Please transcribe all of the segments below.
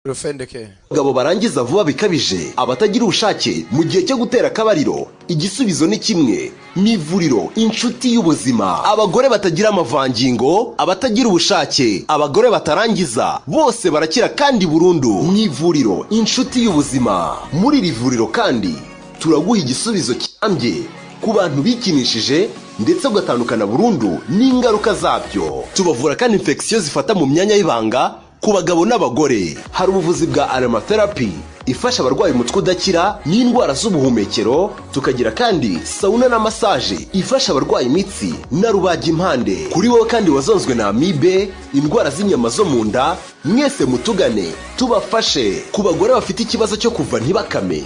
Rufendeke. Abagabo barangiza vuba bikabije, abatagira ubushake mu gihe cyo gutera akabariro, igisubizo ni kimwe, ni ivuriro Inshuti y'Ubuzima. Abagore batagira amavangingo, abatagira ubushake, abagore batarangiza, bose barakira kandi burundu mu ivuriro Inshuti y'Ubuzima. Muri iri vuriro kandi turaguha igisubizo kirambye ku bantu bikinishije, ndetse ugatandukana burundu n'ingaruka zabyo. Tubavura kandi infection zifata mu myanya y'ibanga ku bagabo n'abagore. Hari ubuvuzi bwa aromatherapy ifasha abarwaye umutwe udakira n'indwara z'ubuhumekero. Tukagira kandi sauna na massage ifasha abarwaye imitsi na rubagimpande. Kuri wowe kandi wazonzwe na amibe, indwara z'inyama zo mu nda, mwese mutugane tubafashe. Ku bagore bafite ikibazo cyo kuva ntibakame.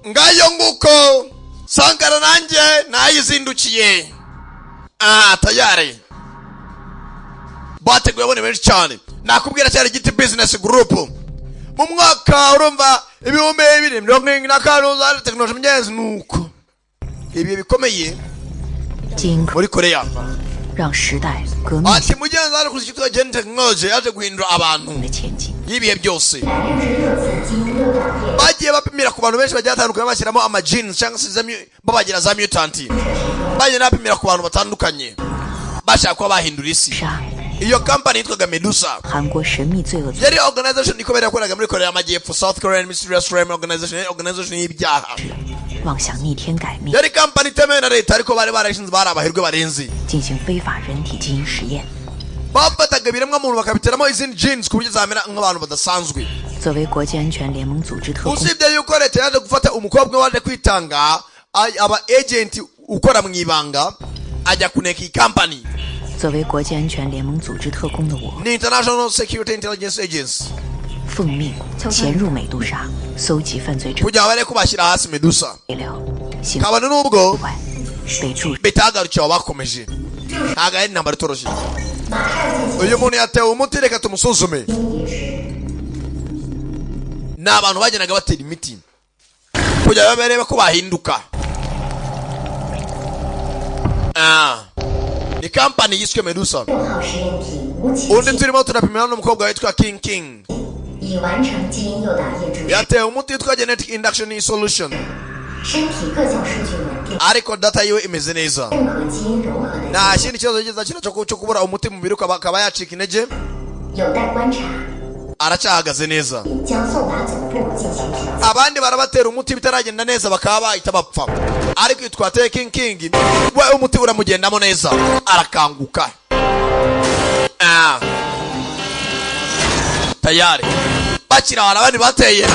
Ngayo nguko, Sankara nanjye nayizindukiye. Ah, tayari bateguye abone benshi cyane. Nakubwira cyari Giti Business Group mu mwaka urumva 2075 za tekinoloji mugezi nuko ibihe bikomeye 基因 muri Korea. 让时代革命 Ati mugenzi ari kuzi cyitwa gene technology yaje guhindura abantu 的前进。 y'ibihe byose. Bagiye bapimira ku bantu benshi bagiye batandukanye, bashyiramo ama genes cyangwa se babagira za mutant. Bagiye bapimira ku bantu batandukanye, bashaka kuba bahindura isi. 杀 Iyo company yitwaga Medusa. 韩国神秘罪恶组 Yari organization ikomeye yakoraga muri Korea y'Amajyepfo, South Korean Mysterious Crime Organization. Yari organization y'ibyaha. 妄想逆天改命， Yari company itemewe na leta, ariko bari barayishinze, bari abaherwe barenze. 进行非法人体基因实验。 Bafataga ibiremwa muntu bakabiteramo izindi genes ku buryo zamera nk'abantu badasanzwe. 作为国际安全联盟组织特工， Usibye yuko leta yaje gufata umukobwa waje kwitanga aba agent ukora mu ibanga, ajya kuneka iyi company. 作为国际安全联盟组织特工的我， Ni International Security Intelligence Agency. 奉命潜入美杜莎，搜集犯罪证 Kugira ngo barebe ko bashyira hasi Medusa. 料。行 Kabone n'ubwo 外被注 bitagarukiye aho, bakomeje. Ntabwo ari intambara itoroshye. Uyu muntu yatewe umuti, reka tumusuzume. Ni abantu bagendaga batera imiti kugira ngo barebe ko bahinduka. Ah. Ni kampani yiswe Medusa. 六号实验体吴启 Undi turimo turapimira n'umukobwa witwa King King. 已完成基因诱导液注射， Yatewe umuti witwa genetic induction solution, 身体各项数据稳定， ariko data yiwe imeze neza. 任何基因融合的 Nta kindi kibazo yigeze akira cyo kubura umuti mu mubiri akaba yacika intege. 有待观察， Aracyahagaze neza. 将送达总部进行评测。 Abandi barabatera umuti bitaragenda neza, bakaba bahita bapfa, ariko iyo twateye King King we, umuti uramugendamo neza, arakanguka. Ah. Tayari bakiri ahantu, abandi bateye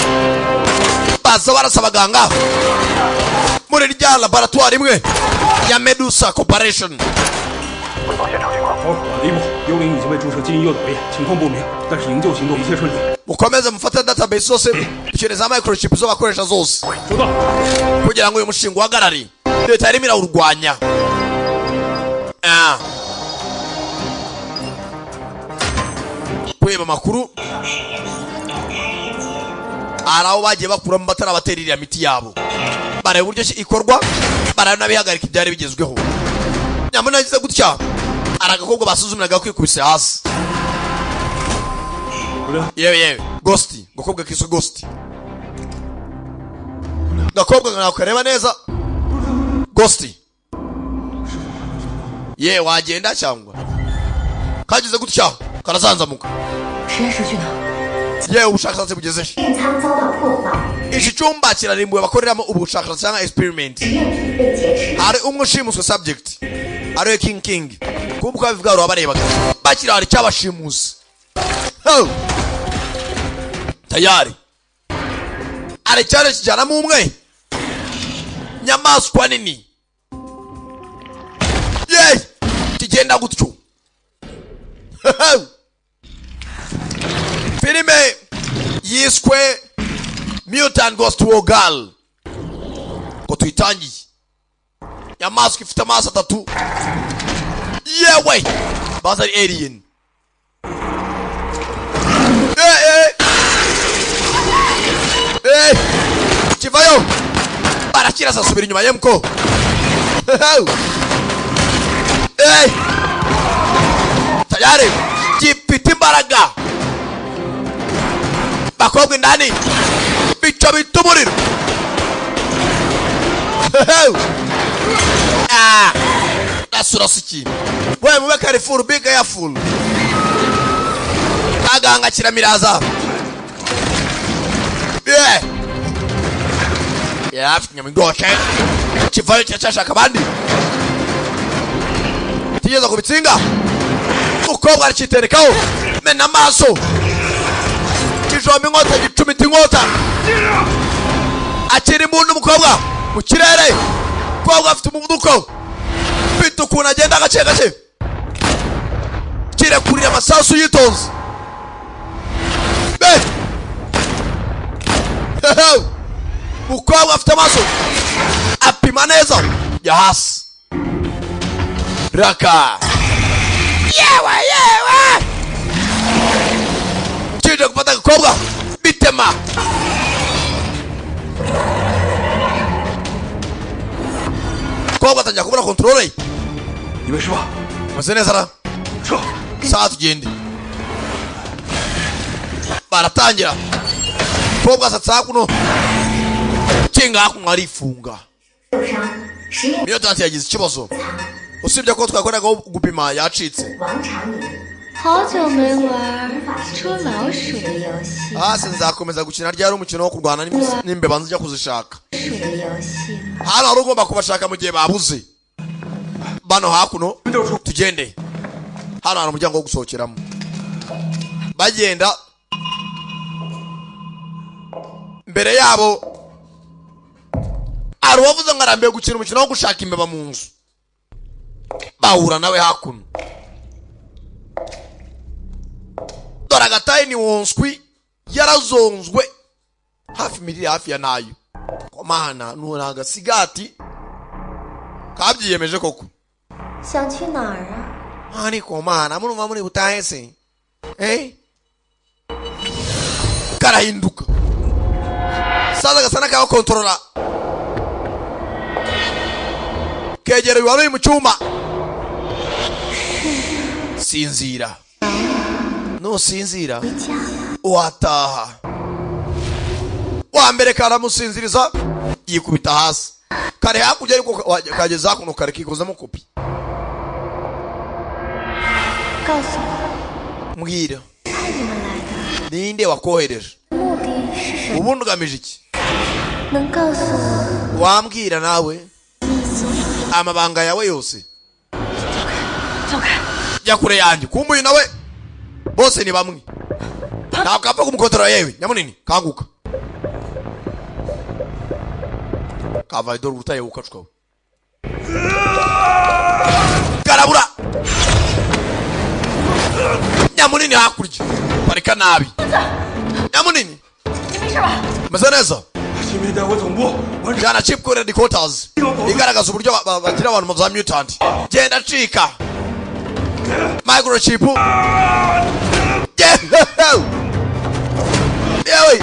baza barasa abaganga muri rya laboratoire imwe ya Medusa Corporation. 汇报现场情况。好，李部，幽灵已经被注射基因诱导液，情况不明，但是营救行动一切顺利。 Mukomeze mufate database zose, dukeneye za microchip zo bakoresha zose 收到。 kugira ngo uyu mushinga uhagarare. Leta yarimo irawurwanya. Ah. Kwiba amakuru, hari aho bagiye bakuramo batarabatera iriya miti yabo, bareba uburyo ki ikorwa, baranabihagarika ibyari bigezweho. Nyamara yagize gutya, hari agakobwa basuzumiraga kwikubise hasi. Yewe yewe, Ghost, gakobwa kiswe Ghost, gakobwa ntabwo kareba neza. Ghost ye, wagenda cyangwa kagize gutya karazanzamuka. 实验室去哪？ Yewe, ubushakashatsi bugeze he? 实验舱遭到破坏， Iki cyumba kirarimbuwe, bakoreramo ubushakashatsi cyangwa experiment. 实验体被劫持。 Hari umwe ushimuswe, subject ariwe King King. Kuko uko babivuga, hari abarebaga bakiri, hari icyabashimuse. Ho! Tayari hari icyari kijyanamo umwe, nyamaswa nini ye kigenda gutyo. Filime yiswe Mutant Ghost War Girl ngo tuyitangiye. Nyamaswa ifite amaso atatu, yewe baza ari alien. Eh, eh. Eh. Kivayo barakirasa, asubira inyuma yemko. Eh. Tayari gifite imbaraga. Bakobwa indani bica bita umuriro. Ah, nasurasa ikintu we, mube careful, be careful. Aganga kiramiraza. Yeah. Yeah, afite inyama iryoshye, kivayo kiracyashaka abandi, kigeze ku bitsinga. Umukobwa araciterekaho, mena amaso, kijomba inkota, gicumita inkota, akira imbunda. Umukobwa mu kirere, umukobwa afite umuvuduko, ufite ukuntu agenda gake gake, kirekurira amasasu yitonze. Be! Hehe! Umukobwa afite amaso apima neza, jya hasi raka. Yewe yewe, kije gufata agakobwa bitema. Umukobwa atangira kubura contrôle ye. 你没事吧？ Meze neza ra? 撤！ Sawa, tugende. Baratangira, umukobwa asatse hakuno, kinga hakuno arifunga. 受伤，实验 Mutant yagize ikibazo, usibye ko twakoragaho gupima yacitse. 王长颖， 好久没玩捉老鼠的游戏， Hasi nzakomeza gukina ryari umukino wo kurwana n'imbeba nzijya kuzishaka? 鼠的游戏了。 Hano hari ugomba kubashaka mu gihe babuze. Bano hakuno tugende, hano hari umuryango wo gusohokeramo. Bagenda, mbere yabo hari uwavuze ngo arambiwe gukina umukino wo gushaka imbeba mu nzu. Bahura nawe hakuno. Dore agatayi ni wonswi, yarazonzwe hafi mirire hafi ya nayo komana nuna agasigati kabyiyemeje koko. 想去哪儿啊？ Ariko mana, murumva muri butahe se? Eh, karahinduka saza, gasa n'akabakontorora, kegera uyu wari uri mu cyuma. Sinzira, nusinzira 回家。 Wataha. Wa mbere karamusinziriza, yikubita hasi kare hakurya, ariko kageze hakuno kare kikozemo kopi. 告诉我， Mbwira. 派你们来的 Ninde wakohereje? 目的是什么？ Ubundi ugamije iki? 能告诉我 Wambwira nawe amabanga yawe yose? 走开！ Jya kure yanjye. Kumbuye nawe, bose ni bamwe, ntabwo kapfa kumukontorora. Yewe nyamunini, kanguka kavaye. Dore ubutaye bukacukawe karabura. Nyamunini hakurya parika nabi. Nyamunini, meze neza? 新兵带回总部，完成。 Jana chip kuri headquarters igaragaza uburyo bagira abantu za mutant. Genda cika microchip. Yewe yewe,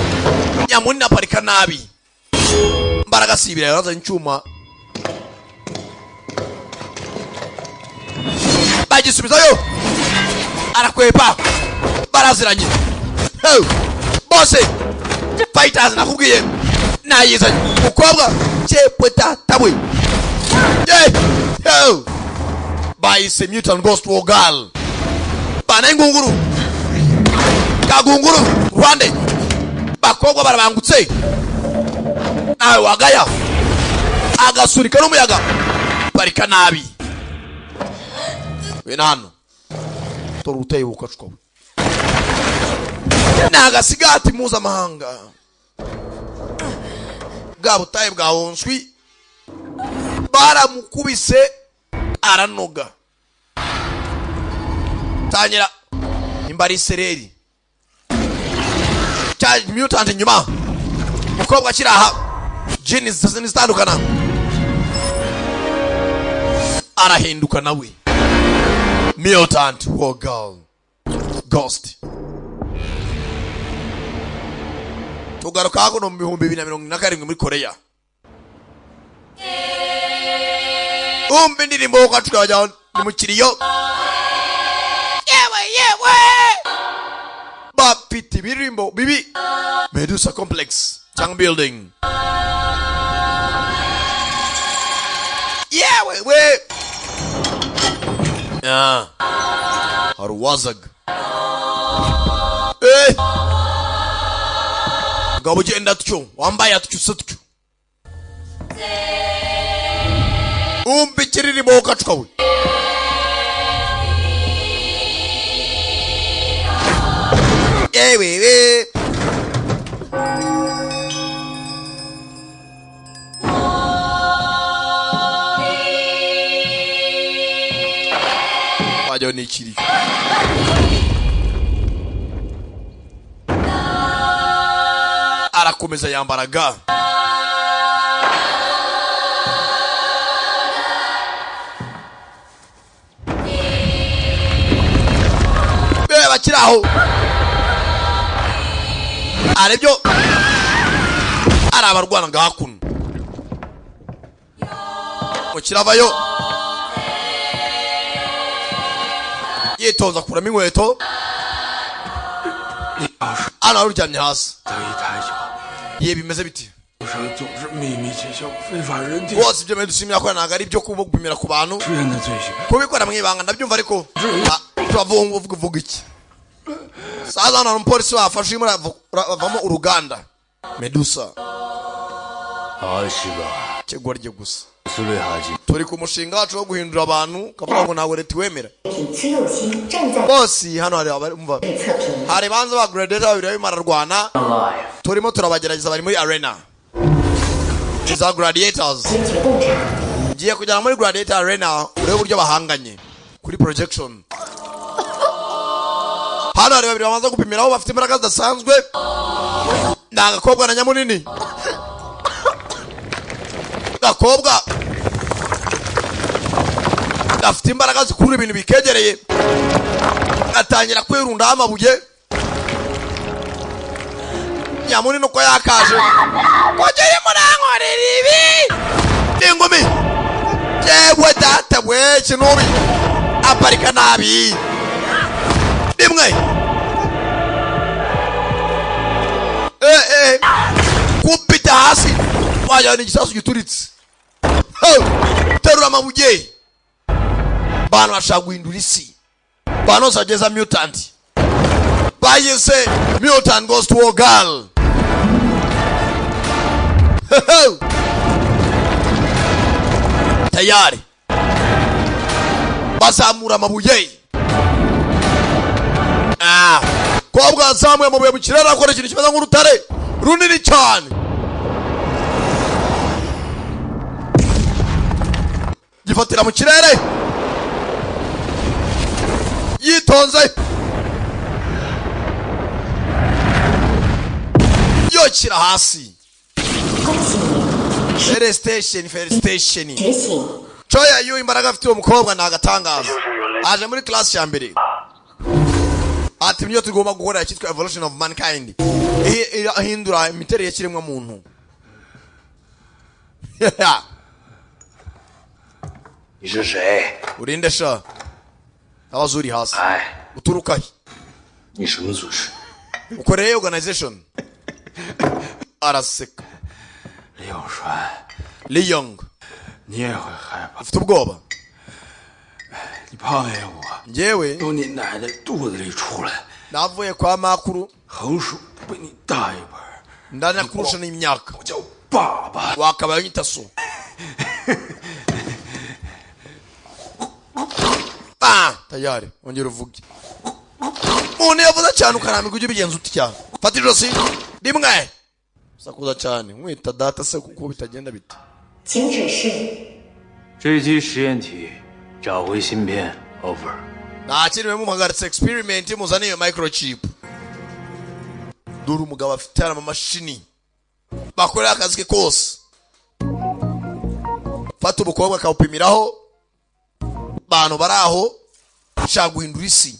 nyamunini aparika nabi, mbaraga sibira, yarazanye icyuma bagisubizayo, arakwepa, baraziranye. Hey, bose fighters nakubwiye nayizanye. Mukobwa chepweta tabwe. Yeah. Yo. Bayise mutant ghost war girl, bana ingunguru kagunguru rwande. Bakobwa barabangutse, nawe wagaya agasurika n'umuyaga, parika nabi. We hano tora uteye ukacukawe ni agasigati mpuzamahanga bwa butayu bwa wonswi, baramukubise aranoga. Tangira nimba ari isereri cya mutant inyuma. Umukobwa akiri aha, jini zitandukana, arahinduka nawe mutant war girl ghost. Tugaruka hakuno mu 2077 muri Korea. Umva indirimbo ukacuka, ni mu kiriyo. Yewe yewe, Bafite ibirimbo bibi. Medusa complex cyangwa building. Yewe we, hari uwazaga. Ngabo ugenda atyo, wambaye atyo, usa atyo, umva ikiririmbo ukacuka we. Yewe we, wajyaho n'ikiriyo. Arakomeza yambara ga. Bakiri aho arebyo ari abarwana nga hakuno mukiravayo, yitonza akuramo inkweto. Hano hari uryamye hasi. Ye, bimeze biti rwose? Ibyo bintu dushimira ko ntabwo ari ibyo kubugumira ku bantu, kubikora mu ibanga ndabyumva, ariko turavuga uvuga iki? Saza hano hari umupolisi wafashe, urimo uravamo uruganda Medusa. Kigoryi gusa, turi ku mushinga wacu wo guhindura abantu, kavuga ngo ntabwo leta iwemera. Bose hano hari umva, hari banza ba gladiator babiri barimo bararwana, turimo turabagerageza, bari muri arena za gladiators. Ngiye kujyana muri gladiator arena urebe uburyo bahanganye kuri projection. Hano hari babiri bamaze gupimiraho, bafite imbaraga zidasanzwe, ni agakobwa na nyamunini. Gakobwa gafite imbaraga zikurura ibintu bikegereye, gatangira kwirundaho amabuye. Nyamunini uko yakaje kugera murankorera ibi ingumi, yewe data we, kinubi aparika nabi rimwe, eh kupita hasi wagira ni igisasu gituritse. Terura amabuye. Bantu bashaka guhindura isi, bantu bose bageza mutant, bayise mutant goes to war girl. Tayari bazamura amabuye. Kobwa azamuye amabuye mu kirere, akora ikintu kimeze nk'urutare runini cyane, gifatira mu kirere yitonze, yokira hasi. Felicitation, felicitation. Choya yu, imbaraga afite uwo mukobwa ni agatangaza. Aje muri class ya mbere, ati niyo tugomba gukora cyitwa evolution of mankind, ihindura imiterere y'ikiremwa muntu. 你是谁？ Urinde sha, abaza uri hasi, uturuka he? 你什么组织？ Ukoreye organization? Araseka. 李永栓， Li Yong, 你也会害怕。 Ufite ubwoba. 你胖爷我 Njyewe 从你奶奶肚子里出来， navuye kwa makuru, 横竖比你大一辈儿， ndanakurusha n'imyaka, 我叫爸爸。 Wakabaye unyita so. Tayari ongera uvuge. Umuntu yavuze cyane ukarambirwa, ujye ubigenza utya: fata ijosi rimwe, sakuza cyane nkwita data se, kuko bitagenda bite. 请指示。 这期实验体找回芯片，over。 Nta kindi, muhagaritse experiment, muzane iyo microchip. Dore umugabo afite amamashini bakorera akazi ke kose. Fata umukobwa akawupimiraho, bantu bari aho shaka guhindura isi.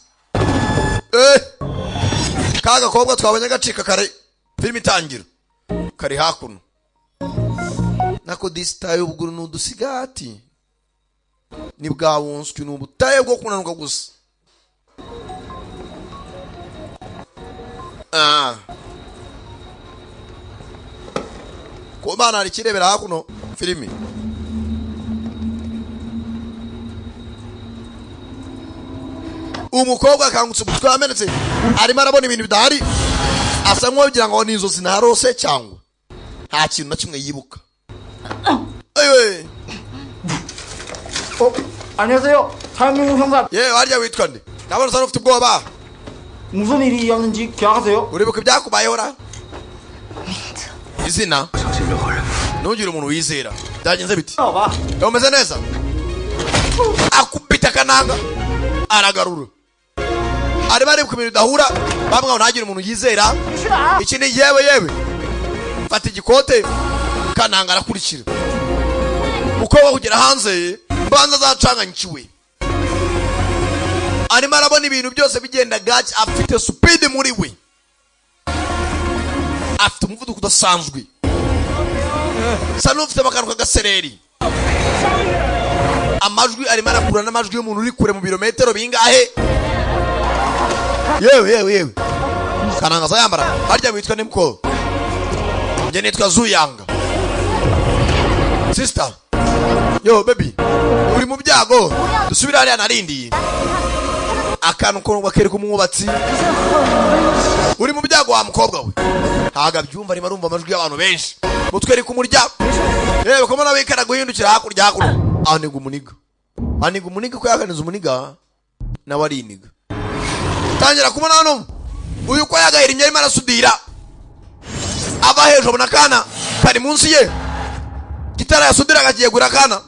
Ka gakobwa twabonye gacika kare filime itangira kari hakuno, nako disitaye ubuguru ni udusigati, ni bwawunswi, ni ubutaye bwo kunanuka gusa. Kumana hari ikirebera hakuno filimi. Umukobwa akangutse umutwe wamenetse, arimo arabona ibintu bidahari, asa nk'uwagira ngo ni inzozi ntarose cyangwa nta kintu na kimwe yibuka. Ayiwe. 안녕하세요. 대한민국 형사. Yewe, harya witwa nde? Ndabona usa n'ufite ubwoba. 무슨 일이었는지 기억하세요? Uribuka ibyakubayeho ra? Izina? Ntugire umuntu wizera. Byagenze biti? 봐. Umeze neza? Akubita akananga aragarura. Arimo areba ibintu bidahura, bamwe ngo ntagire umuntu yizera. Iki ni yewe yewe. Fata igikote, kananga arakurikira. Umukobwa kugera hanze, mbanza azacanganyikiwe. Arimo arabona ibintu byose bigenda gake, afite speed muri we. Afite umuvuduko udasanzwe. Sa n'ufite akantu k'agasereri. Amajwi arimo arakura n'amajwi y'umuntu uri kure mu birometero bingahe. Yewe yewe yewe. Kananga azayambara. Harya witwa Nimko? Njye nitwa Zuyanga. Sister. Yo baby. Uri mu byago. Dusubira hariya narindi. Akantu ko bakereka umwubatsi. Uri mu byago wa mukobwa we. Ntago abyumva, arimo arumva amajwi y'abantu benshi. Mutwe ari kumurya. Yewe ko mbona wikara guhindukira hakurya hakuno. Aniga umuniga. Aniga umuniga ko yaganiza umuniga nawe ariniga. Tangira kubona hano uyu ko yagahira imyarimo arasudira. Ava hejuru abona akana kari munsi ye. Gitara yasudira akagiye gura akana.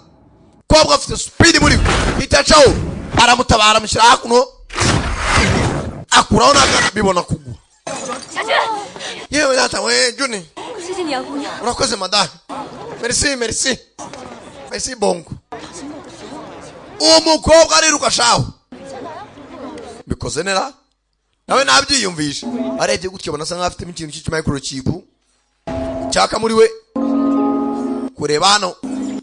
Kobwa afite speed muri we. Itacaho aramutabara amushyira hakuno. Akuraho n'akana bibona kugwa. Yewe data we Juni. 谢谢你啊，姑娘。 Urakoze madame. Merci merci. Merci bongo. Uwo mukobwa ariruka shaho. Bikoze nera. Nawe nabyiyumvisha. Arebye gutyo abona asa nkaho afitemo ikintu cy'ikimicrochip cyaka muri we. Kureba hano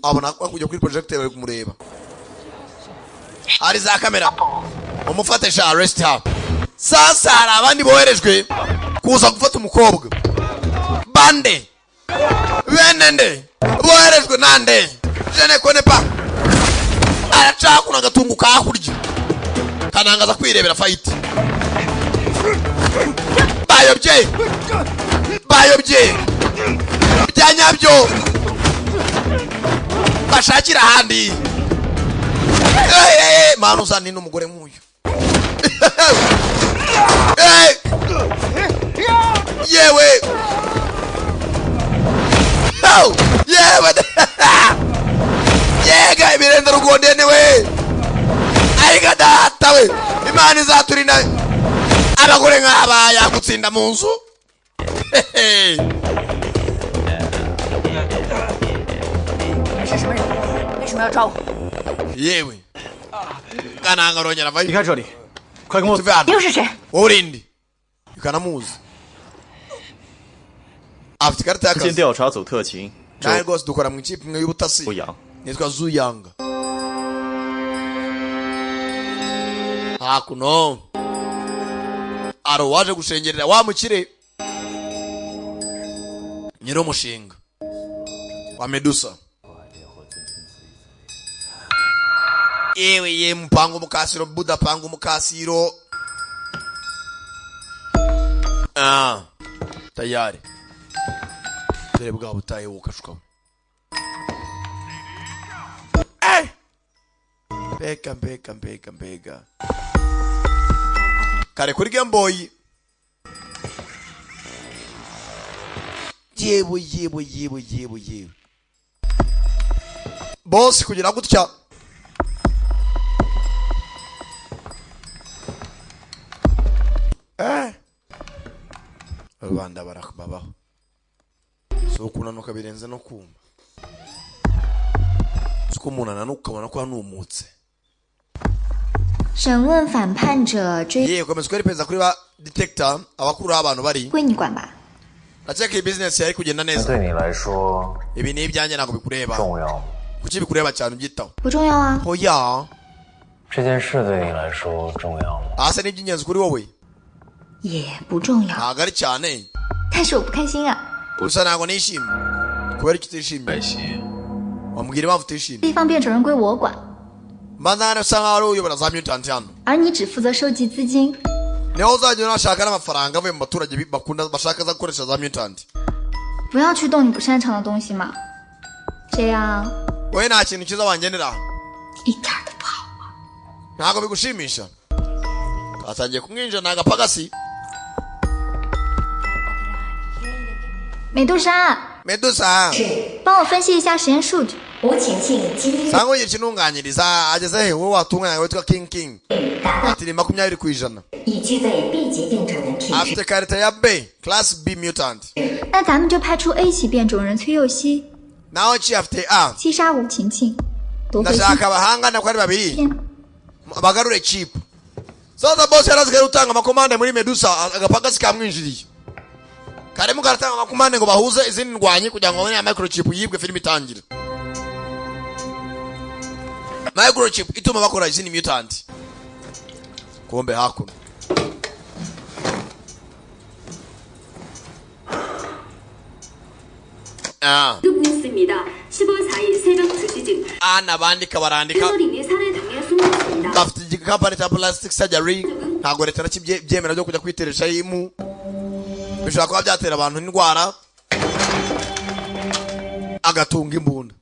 abona ko kujya kuri projecteur bari kumureba. Hari za kamera. Umufate sha, arrest her. Sasa hari abandi boherejwe kuza gufata umukobwa. Bande. Bene nde. Boherejwe nande. Je ne connais pas. Aracakuna agatunguka hakurya. Kanangaza kwirebera fight. Bayobye. Bayobye. Bya nyabyo. Bashakira ahandi. Hey, hey, manu uzani n'umugore nk'uyu. Hey! Yewe. Oh! Yewe. Yega ibirenda rugonde we. Ariko data we. Imana izaturinda abagore nk'aba yagutsinda mu nzu. Hey. 你是什么人？为什么要抓我？ Yewe. Kananga arongera avayo. 离开这里，快跟我 Tuve hano. 又是谁？ Wowe urinde. Ukanamuzi. Afite ikarita 先 y'akazi. 调查组特勤周 Nawe rwose dukora mu ikipe imwe y'ubutasi. 阳， Nitwa Zuyanga. Hakuno. Aro waje gushengerera wa mukire. Nyir'umushinga wa Medusa. Yewe ye mpango mukasiro Buda pango mukasiro. Ah, tayari. Dore bwa butayu bukashukaho. Eh! Mbega mbega mbega mbega. Kare kuri Game Boy. Yewe yewe yewe yewe yewe. Boss kugira gutya. Eh! Rubanda barababaho. So kunanuka birenze no kuma. Uko umuntu ananuka ukabona ko yanumutse. 审问反叛者追 Yewe komeza ukora iperereza kuri ba detector abakuru abantu bari. 归你管吧。 Ndakeka iyi business yari kugenda 那 neza. 对你来说 Ibi ni ibyanjye ntabwo bikureba. 重要吗？ Kuki bikureba cyane ubyitaho? 不重要啊， Oya. 这件事对你来说重要吗？ Ase ni iby'ingenzi kuri wowe? 也不重要。 Ntabwo ari cyane. 但是我不开心啊， Gusa ntabwo nishimye. Kubera icyo utishimye? Wambwira impamvu utishimye? 地方变种人归我管， Mbanza hano usa nkaho ari uyobora za mutant hano. 而你只负责收集资金。 Niho uzajya unashaka n'amafaranga avuye mu baturage bakunda bashaka za gukoresha za mutant. 不要去动你不擅长的东西嘛，这样 Wowe nta kintu cyiza wangenera. 一点儿都不好。 Ntabwo bigushimisha. Katangiye kumwinjira ni agapagasi. 美杜莎， Medusa, 帮我分析一下实验数据。 吴晴晴基因 sangwa ugira ikintunganiriza ageze he wowe watunganya witwa King King? Ati ni 20%. 已具备 B 级变种人品质。 Afite karita ya B, class B mutant. 那咱们就派出 A 级变种人崔佑熙 Naho ki afite A. 击杀吴晴晴，夺回芯 Ndashaka abahangana ko ari babiri 片。 bagarure chip. Sasa boss yarazi kari utanga amakomande muri Medusa, agapagasi kamwinjiriye. Karimo karatanga amakomande ngo bahuze izindi ndwanyi kugira ngo babone ya microchip yibwe filime itangire. Microchip ituma bakora izindi mutant. Kumbe hakuno. Ah. 등록했습니다. 10월 4일 새벽 2시쯤 Ana bandika barandika 해설인이 살해당해 숨졌습니다. bafite igikampani cya plastic surgery, ntabwo leta nakibyemera byo kujya kwiteresha impu, bishobora kuba byatera abantu indwara. Agatunga imbunda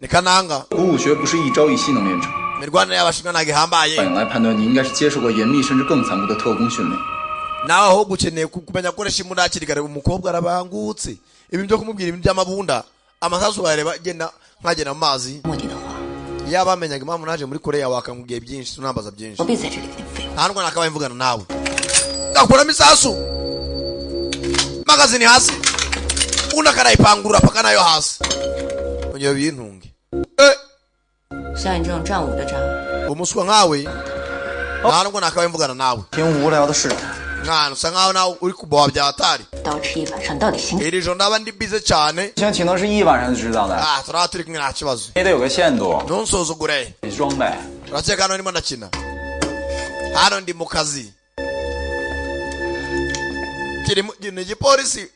ni kananga. 鼓舞学不是一朝一夕能练成， Imirwanire y'abashinwa ntabwo ihambaye. 反应来判断，你应该是接受过严密甚至更残酷的特工训练。 Nawe ahubwo ukeneye kumenya gukoresha imbunda hakiri kare. Umukobwa arabangutse, ibintu byo kumubwira ibintu by'amabunda, amasasu wayareba agenda nkagenda mu mazi. Yaba bamenyaga impamvu naje muri Koreya wakamubwiye byinshi, tunambaza byinshi. 我别在这里跟你废话。 Nta nubwo nakabaye mvugana nawe. Gakuramo isasu magazini hasi, undi akarayipangurura paka nayo hasi, ongera bintunge. 像你这种战舞的渣， Umuswa nkawe nta nubwo nakabaye mvugana nawe. 挺无聊的事， Mwana usa nkaho nawe uri kuboha bya hatari. 刀吃一晚上到底行？ Iri joro ndaba ndi bize cyane. 现在岂能是一晚上就知道的？ Ah, turaba turi kumwe nta kibazo. 也得有个限度。 Ntunsuzugure. 你装备， Urakeka hano ndimo ndakina? Hano ndi mu kazi. Kiri ni igipolisi.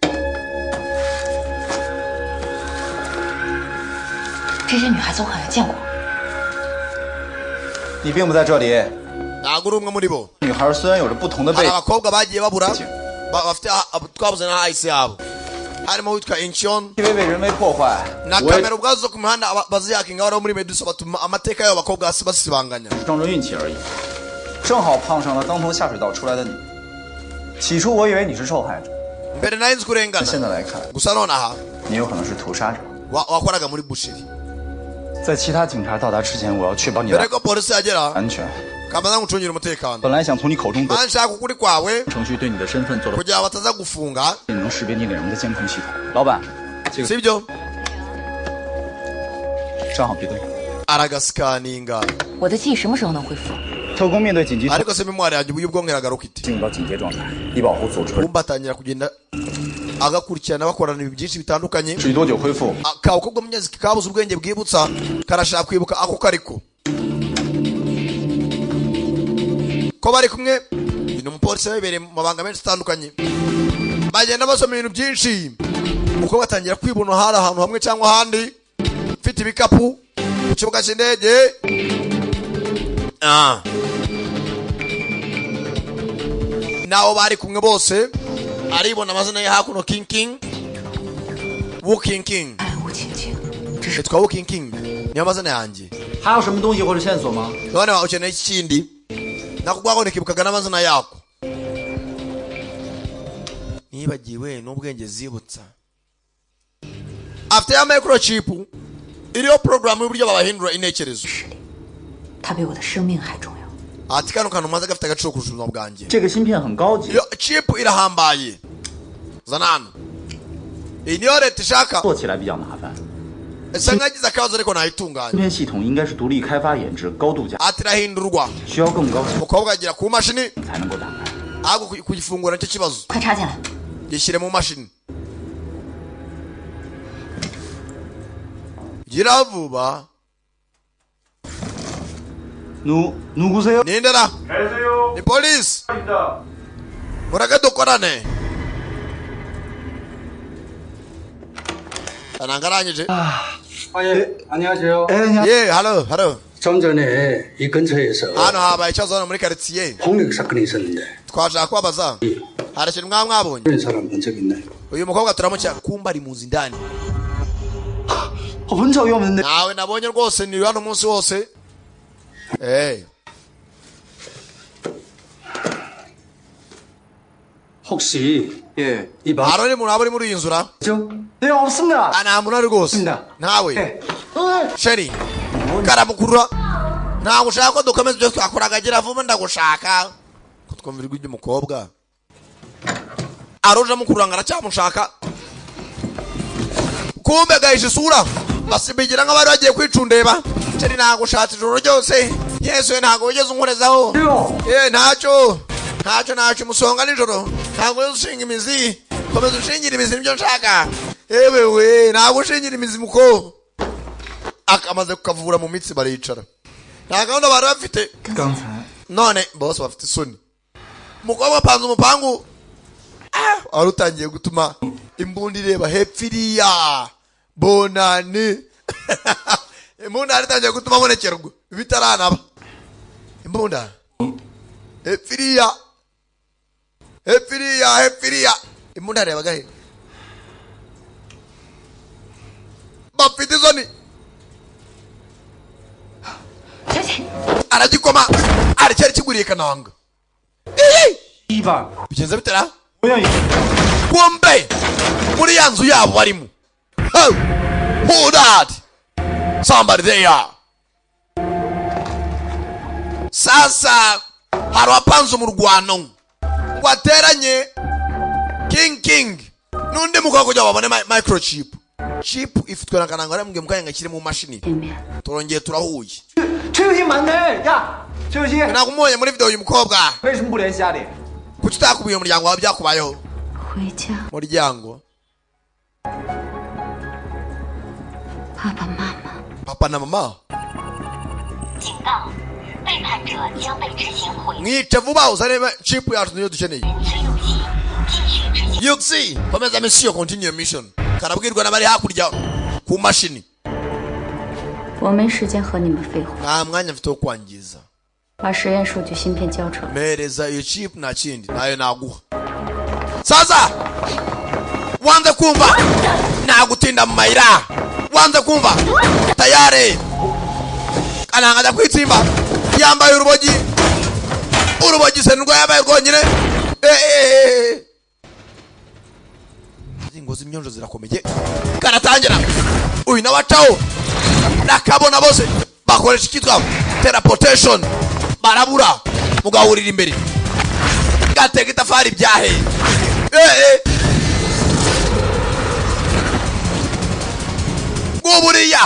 这些女孩子我好像见过。 你并不在这里。 Ntabwo uri umwe muri bo. 女孩虽然有着不同的 Hari 背 abakobwa bagiye babura 景， bafite twabuze na hahise yabo, harimo uwitwa Incheon. 因为被人为破坏， Na 我也 kamera ubwazo zo ku mihanda bazihakinga bari muri Medusa batuma amateka y'abo bakobwa hasi basibanganya. 是撞撞运气而已。正好碰上了刚从下水道出来的你。起初我以为你是受害者， Mbere nari nzi ko 但 urengana, 现在来看， gusa nonaha 你有可能是屠杀者。 wakoraga muri bushiri. 在其他警察到达之前，我要确保你 Mbere 的 ko polisi yagera, 安全。 kabanza ngucungire umutekano. 本来想从你口中得 Mana nshaka ukuri kwawe 程序对你的身份做了 kugira ngo bataza gufunga. 能识别你脸容的监控系统。老板，这个 Sibyo? 账号比对。 Aragasikaninga. 我的记忆什么时候能恢复？ 特工面对紧急 Ariko se mémoire yanjye ubu y'ubwonko iragaruka ite? 进入到警戒状态，以保护组织和。 Kumba atangira kugenda agakurikirana bakorana ibintu byinshi bitandukanye. 至于多久恢复， Kakobwa munyezi kabuze ubwenge bwibutsa, karashaka kwibuka ako kariko ko bari kumwe. Ni umupolisi wabibereye mu mabanga menshi atandukanye, bagenda basoma ibintu byinshi. Umukobwa atangira kwibona hari ahantu hamwe cyangwa ahandi, mfite ibikapu ku kibuga cy'indege. Ah. N'abo bari kumwe bose aribona amazina ye hakuno, King King, Wu King King. 哎，吴晴晴，这是 Nitwa Wu King King, niyo mazina yanjye. 还有什么东西或者线索吗？ None wa ukeneye ikindi nakubwako nikibukaga n'amazina yako nibagiwe n'ubwenge zibutsa. Afite ya microchip iriho porogaramu y'uburyo babahindura intekerezo. 实力，它比我的生命还重要。 Ati kano kantu maze gafite agaciro kurusha ubuzima bwanjye. 这个芯片很高级， Iyo chip irahambaye, zana hano, iyi niyo leta ishaka. 做起来比较麻烦。 Isa nkagize akabazo ariko 芯 nayitunganya. 片系统应该是独立开发研制，高度加， Ati irahindurwa. 需要更高效 Umukobwa agera ku mashini, 才能够打开。 ahubwo kuyifungura nicyo kibazo. 快插进来！ Gishyire mu mashini, gira vuba. 누 누구세요? Nindera ni polisi, mureke dukorane. Kananga arangije. 아, 예, 안녕하세요. Ye, hello, hello. 좀 전에 이 근처에서 Hano habaye ikibazo hano muri karitsiye. 폭력 사건이 있었는데 Twashaka kubabaza, hari ikintu mwaba mwabonye? 그런 사람 본 적 있나요? Uyu mukobwa turamucya kumba ari mu nzu indani. 본 적이 없는데. Ntawe nabonye rwose, ni hano umunsi wose. Eh, 혹시 예, 이 hari undi muntu waba uri muri iyi nzu ra? 죠? 네, 없습니다. Ah, nta muntu ari rwose, ntawe. Sheri karamukurura, ntabwo ushaka ko dukomeza ibyo twakoraga, gira vuba ndagushaka. Ko twumva ijwi ry'umukobwa aroje amukurura ngo aracyamushaka, kumbe gahishe isura basibigira nk'abari bagiye kwicundeba. Sheri nagushatse ijoro ryose, Yesu we, ntabwo wigeze unkorezaho. Eh, ntacyo ntacyo ntacyo, umusonga nijoro ntabwo wigeze ushinga imizi, komeza ushingira imizi nibyo nshaka. Yewe we, ntabwo ushingira imizi muko akamaze kukavura mu mitsi, baricara nta gahunda bari bafite. 刚才 None bose bafite isoni, umukobwa apanze umupangu. Ah, wari utangiye gutuma imbunda ireba hepfo iriya bonani, imbunda yari itangiye gutuma abonekerwa bitaranaba, imbunda hepfo iriya, hepfo iriya, hepfo iriya, imbunda yarebaga he? Bafite isoni, aragikoma aracyari kiguriye kananga. 一把 Bigenze bitera 不愿意。 Kumbe muri ya nzu yabo barimo. Oh, who that? Somebody there. Sasa hari uwapanze umurwano ngo ateranye King King n'undi mukobwa kugira ngo babone microchip. Chip ifitwe na kananga, aramubwiye mukanya ngo ashyire mu mashini. Turongeye turahuye. 崔有新맞네 야， 崔有新， Ntabwo umubonye muri video uyu mukobwa? 为什么不联系家里？ Kuki utakubwiye umuryango wawe byakubayeho? 回家， Muryango. 爸爸妈妈。 Papa na mama. 警告：背叛者将被执行毁 Mwice vuba uzane chip yacu niyo dukeneye. 崔永熙继续执行 Yuxi komeza mission, continue mission. Karabwirwa n'abari hakurya ku mashini. 我没时间和你们废话， Nta mwanya mfite wo kwangiza. 把实验数据芯片交出来。 Mpereza iyo chip, nta kindi nayo naguha. Sasa wanze kumva, nagutinda mu mayira, wanze kumva tayari kananga ajya kwitsimba, yambaye urubogi, urubogi se nirwo yambaye rwonyine. Eh, eh, eh. Ingo z'imyonjo zirakomeye, karatangira uyu nawe acaho nakabona bose bakoresha icyitwa teleportation, barabura mugahurira imbere gateka itafari byahe. Eh, eh. Nguburiya.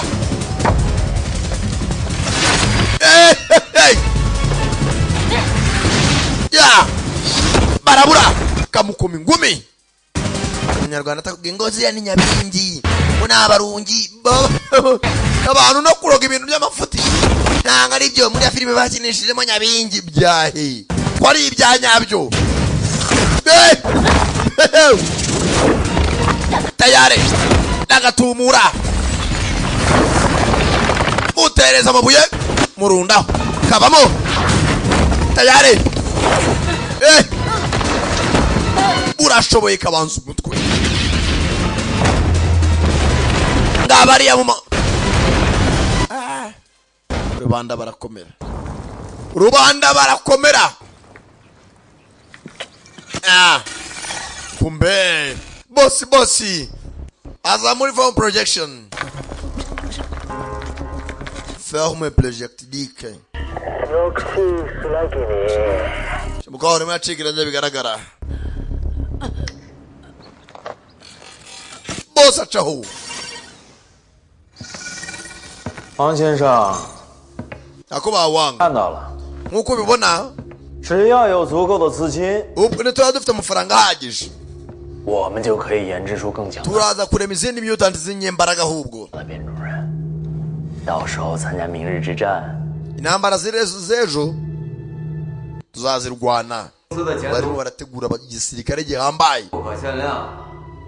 Eh, eh, eh. Ya barabura kamukoma ingumi, umunyarwanda atakubwiye ngo ziriya ni nyabingi, ngo ni abarungi abantu no kuroga ibintu by'amafuti, ntabwo ari byo, muri ya filime bakinishijemo nyabingi byahe ko ari ibya nyabyo. Eh! Tayari n'agatumura mutereza amabuye murundaho kabamo tayari. Eh! Urashoboye kabanza umutwe ngabariya mu Ah. Rubanda barakomera, rubanda barakomera. Ah. Kumbe bosi bosi aza muri form projection, forme projectique, umukobwa arimo acika intege bigaragara, bose acaho. 王先生， Nyakubahwa Wanga, 看到了， nk'uko ubibona, 只要有足够的资金， ubu ntituba dufite amafaranga ahagije, 我们就可以研制出更强大 turaza kurema izindi mutant z'inyembaraga ahubwo. 的变种人。到时候参加明日之战， Intambara z'ejo tuzazirwana. Barimo barategura igisirikare gihambaye. 不可限量，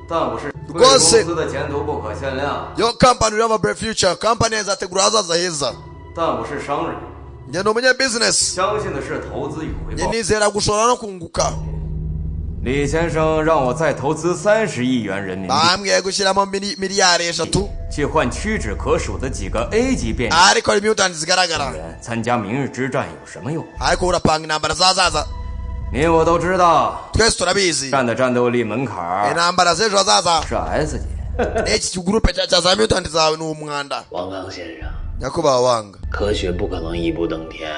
但我是 Rwose 公司的前途不可限量， Yo company, we have a bright future. Company izategura ahazaza heza. 但我是商人， Njye ni umunya business. 相信的是投资与回 Njye 报。 nizera gushora no kunguka. 李先生让我再投资30亿元人民币， Bambwiye gushyiramo miliyari 3 去换屈指可数的几个 A 级变 ariko hari mutant zigaragara. 参加明日之战有什么用？ Ariko urapanga intambara zazaza. 你我都知道， Twese turabizi 战的战斗力门槛儿 intambara z'ejo hazaza 是 S 级。 n'iki kigurupe cya za mutant zawe ni umwanda. 王刚先生， Nyakubahwa Wanga, 科学不可能一步登天。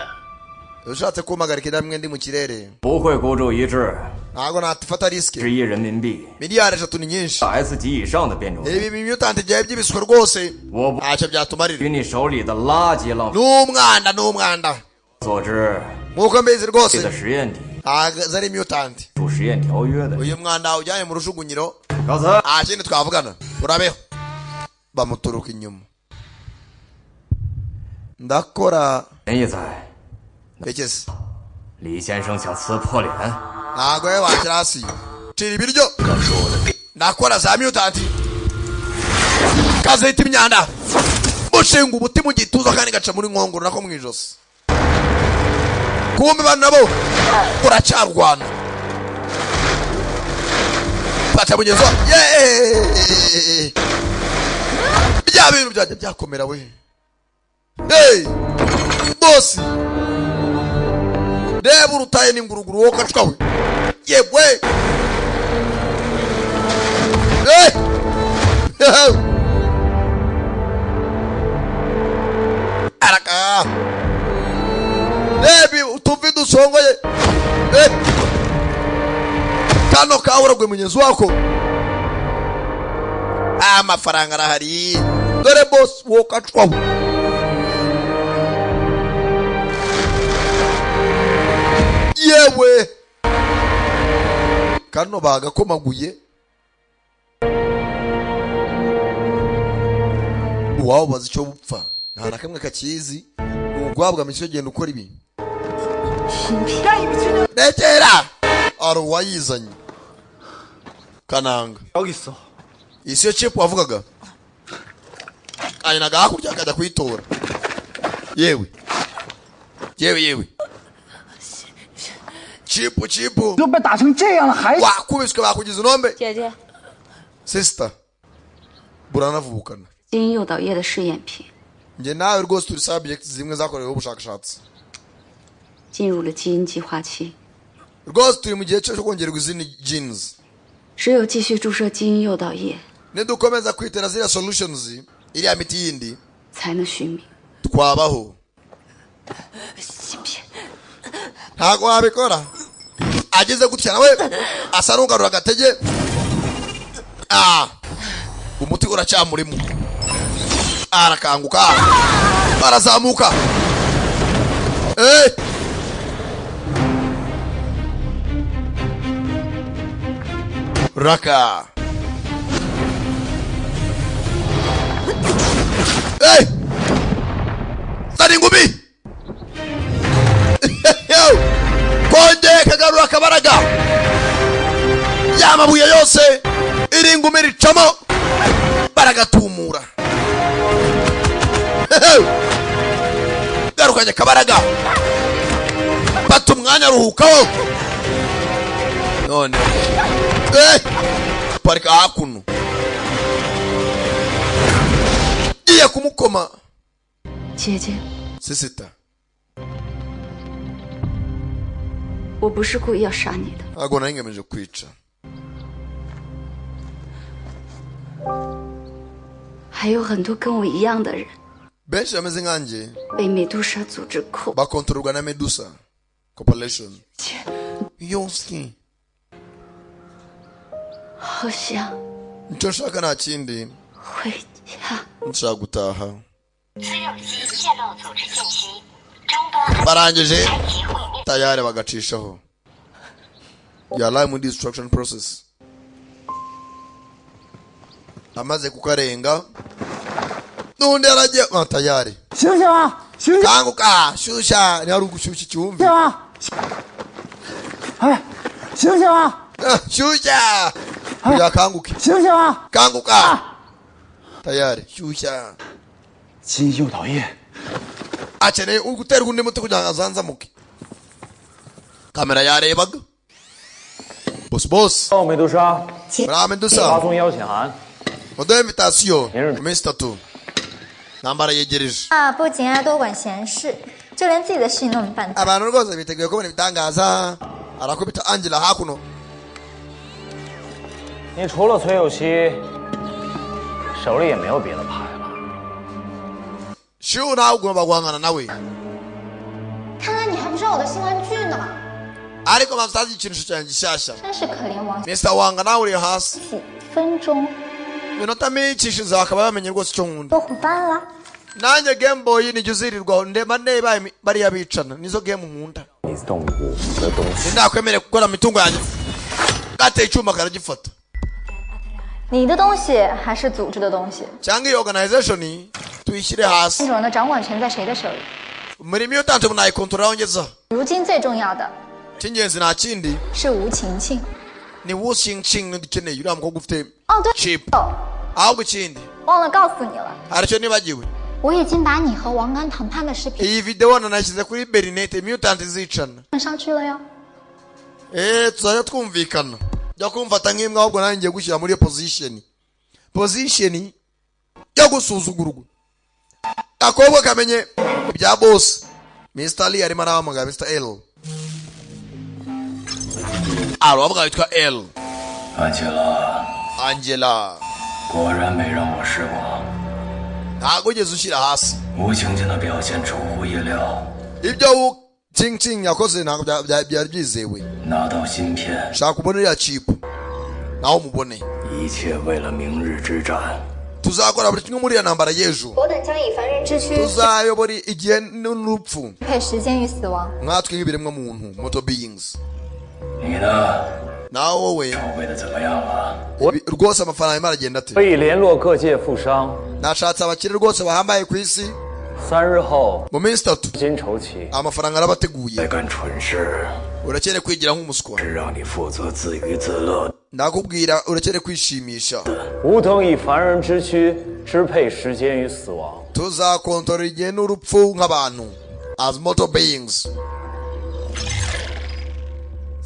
ushatse kumpagarika intambwe ndi mu kirere. 不会孤注一掷 Ntabwo natufata risk. 10亿人民币 Miliyari 3 ni nyinshi. S 级以上的变种人， Ibi mutant byawe by'ibiswa rwose 我不 ntacyo byatumarira. 与你手里的垃圾浪 Ni umwanda, ni umwanda. 所知， Nk'uko mbizi rwose 这个实验体 ntabwo zari mutant. 主实验条约的。 Uyu mwanda ujyanye mu rujugunyiro. 告辞。 Nta kindi twavugana, urabeho. Bamuturuka inyuma, ndakora. 陈义在， Rekezi. 李先生想撕破脸， Ntabwo we washyira hasi, cira ibiryo. Ndakora za mutant kazita imyanda, mushinga umuti mu gituza kandi gaca muri nkongoro nako mu ijosi. Kumbe bano nabo uracarwana, fata mugenzi wa yeee, bya bintu byajya byakomera we. Hey bosi, reba urutaye n'inguruguru wowe kacwa we, yewe. Hey! Araka reba utuvi dusongoye. Hey! Kano kaburagwe mugenzi wako, amafaranga arahari. Dore bosi wowe kacwa we. Yewe, kano bagakomaguye uwabo bazi icyo bupfa, nta na kamwe kakizi. Ni uguhabwa misiyo, genda ukora ibi, rekera. Ari uwayizanye kananga. 여기 있어. Iyi siyo chip wavugaga? Ayinaga hakurya akajya kuyitora. Yewe yewe yewe, chip, chip. 都被打成这样了，还 Wakubiswe bakugize inombe. 姐姐， Sister, buranavukana. 基因诱导液的试验品 Njye nawe rwose turi subject zimwe zakoreweho ubushakashatsi. 进入了基因计划期， Rwose turi mu gihe cyo kongerwa izindi genes. 只有继续注射基因诱导液， Nidukomeza kwitera ziriya solutions, iriya miti yindi, 才能续命。 twabaho. 芯片， Ntabwo wabikora. Ageze gutya nawe asa n'ugarura agatege. Ah, umuti uracyamurimo, arakanguka, arazamuka. Eh! Raka. Hey! Zana ingumi. Yo! Kongeye kagarura akabaraga, ya mabuye yose iri ngumi ricamo baragatumura. Garukanye akabaraga, fata umwanya aruhukaho. None eh, parika hakuno, giye kumukoma. 姐姐， Sister, 我不是故意要杀你的， ntabwo nari ngamije kwica. 还有很多跟我一样的人 Benshi bameze nkanjye 被美杜莎组织控。 bakontororwa na Medusa Corporation yose. 好想 Icyo nshaka nta kindi, 回家。 nshaka gutaha. 自用机泄露组织信息，终端 Barangije 开启毁灭。 tayari bagacishaho ya live destruction process. Amaze kukarenga n'undi yaragiye, ah, tayari. 醒醒啊！醒醒！ Kanguka, shyushya, ni hari ugushyushya icyumvi. 醒啊！哎，醒醒啊！ Ah, shyushya. Kugira akanguke. 醒醒啊！ Kanguka, tayari shyushya. 基因诱导液， Akeneye guterwa undi muti kugira ngo azanzamuke. Kamera yarebaga boss, boss. 到美杜莎， Muri Medusa. 发送邀请函。 Muduhe invitation mu minsi 3, ntambara yegereje. 啊，不仅爱多管闲事，就连自己的事情都能办到。 Abantu rwose biteguye kubona ibitangaza. Arakubita Angela hakuno. 你除了崔有希，手里也没有别的牌了。 Shiu, nawe ugomba guhangana nawe. 看来你还不知道我的新玩具呢， Ariko mpamvu igikinisho cyanjye gishyashya. 真是可怜王 Mr Wanga, nawe uri hasi. 几分钟 Minota mike ishize bakaba bamenye rwose icyo nkunda. 都虎斑了。 Nanjye Game Boy nijya uzirirwaho ndema ndeba bariya bicana, nizo game nkunda. 你动我的东西， Sindakwemerera gukora imitungo yanjye. Gateye icyuma karagifata. 你的东西还是组织的东西？ Cyangwa iyi organization tuyishyire hasi. 这种人的掌管权在谁的手里？ Muri mutant nayikontorora ngeza. 如今最重要的 Icy'ingenzi nta kindi 是吴晴晴。 Ni Wu Xingqing dukeneye, uriya mukobwa ufite 哦，对， chip. 哦， Ahubwo ikindi, 忘了告诉你了， hari icyo nibagiwe. 我已经把你和王刚谈判的视频 Iyi video nanashyize kuri berinete mutant zicana. 上去了哟。 Eh, tuzajya twumvikana, jya kumfata nk'imbwa, ahubwo nanjye ngiye gushyira muri iyo position yo gusuzugurwa. Akobwa kamenye ibya boss. Mr Lee arimo arahamagara Mr L, aravuga witwa L. 安琪拉， Angela, 果然没让我失望。 Ntabwo ugeze ushyira hasi. 吴晴晴的表现出乎意料， Ibyo Wu Ching yakoze ntabwo byari byizewe. 拿到芯片， Shaka ubone iriya chip, nawe umubone. 一切为了明日之战。 Tuzakora buri kimwe muri iyo ntambara y'ejo. 我等将以凡人之躯 Tuzayobora igihe n'urupfu. 配时间与死亡。 Nkatwe nk'ibiremwa muntu, mortal beings. 你呢？ Nawe wowe 筹备的怎么样了？ Rwose amafaranga arimo aragenda ate? 可以联络各界富商， Nashatse abakire rwose bahambaye ku isi. 3日后 Mu minsi 3 资金筹齐， amafaranga arabateguye. 别干蠢事， Urakeneye kwigira nk'umuswa. 是让你负责自娱自乐。 Ndakubwira, urakeneye kwishimisha. 吾等以凡人之躯支配时间与死亡。 Tuzakontorora igihe n'urupfu nk'abantu, as mortal beings.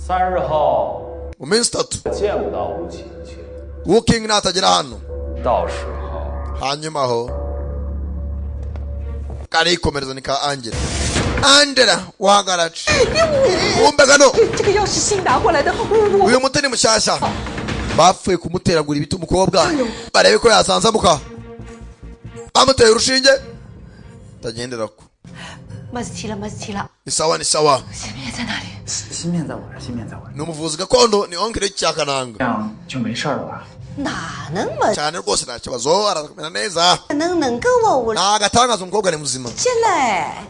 3日后 Mu minsi 3 见不到吴晴晴， Wu King natagera hano, 到时候 hanyuma aho karikomereza ni ka Angela. Angela wahagarace wumve kano. 这个药是新拿过来的，我 Uyu muti ni mushyashya. Bapfuye kumuteragura ibiti umukobwa, barebe ko yasanzamuka. Bamuteye urushinge tagendera ko. 没事体了，没事体了。 Ni sawa, ni sawa. 芯片在哪里？芯片在我这儿，芯片在我这儿， Ni umuvuzi gakondo, ni oncle Cyakananga. 这样就没事儿了吧？ 哪能没？ Cyane rwose, nta kibazo, arakomera neza. 能能够我 Nta agatangaza, umukobwa ni muzima. 进来。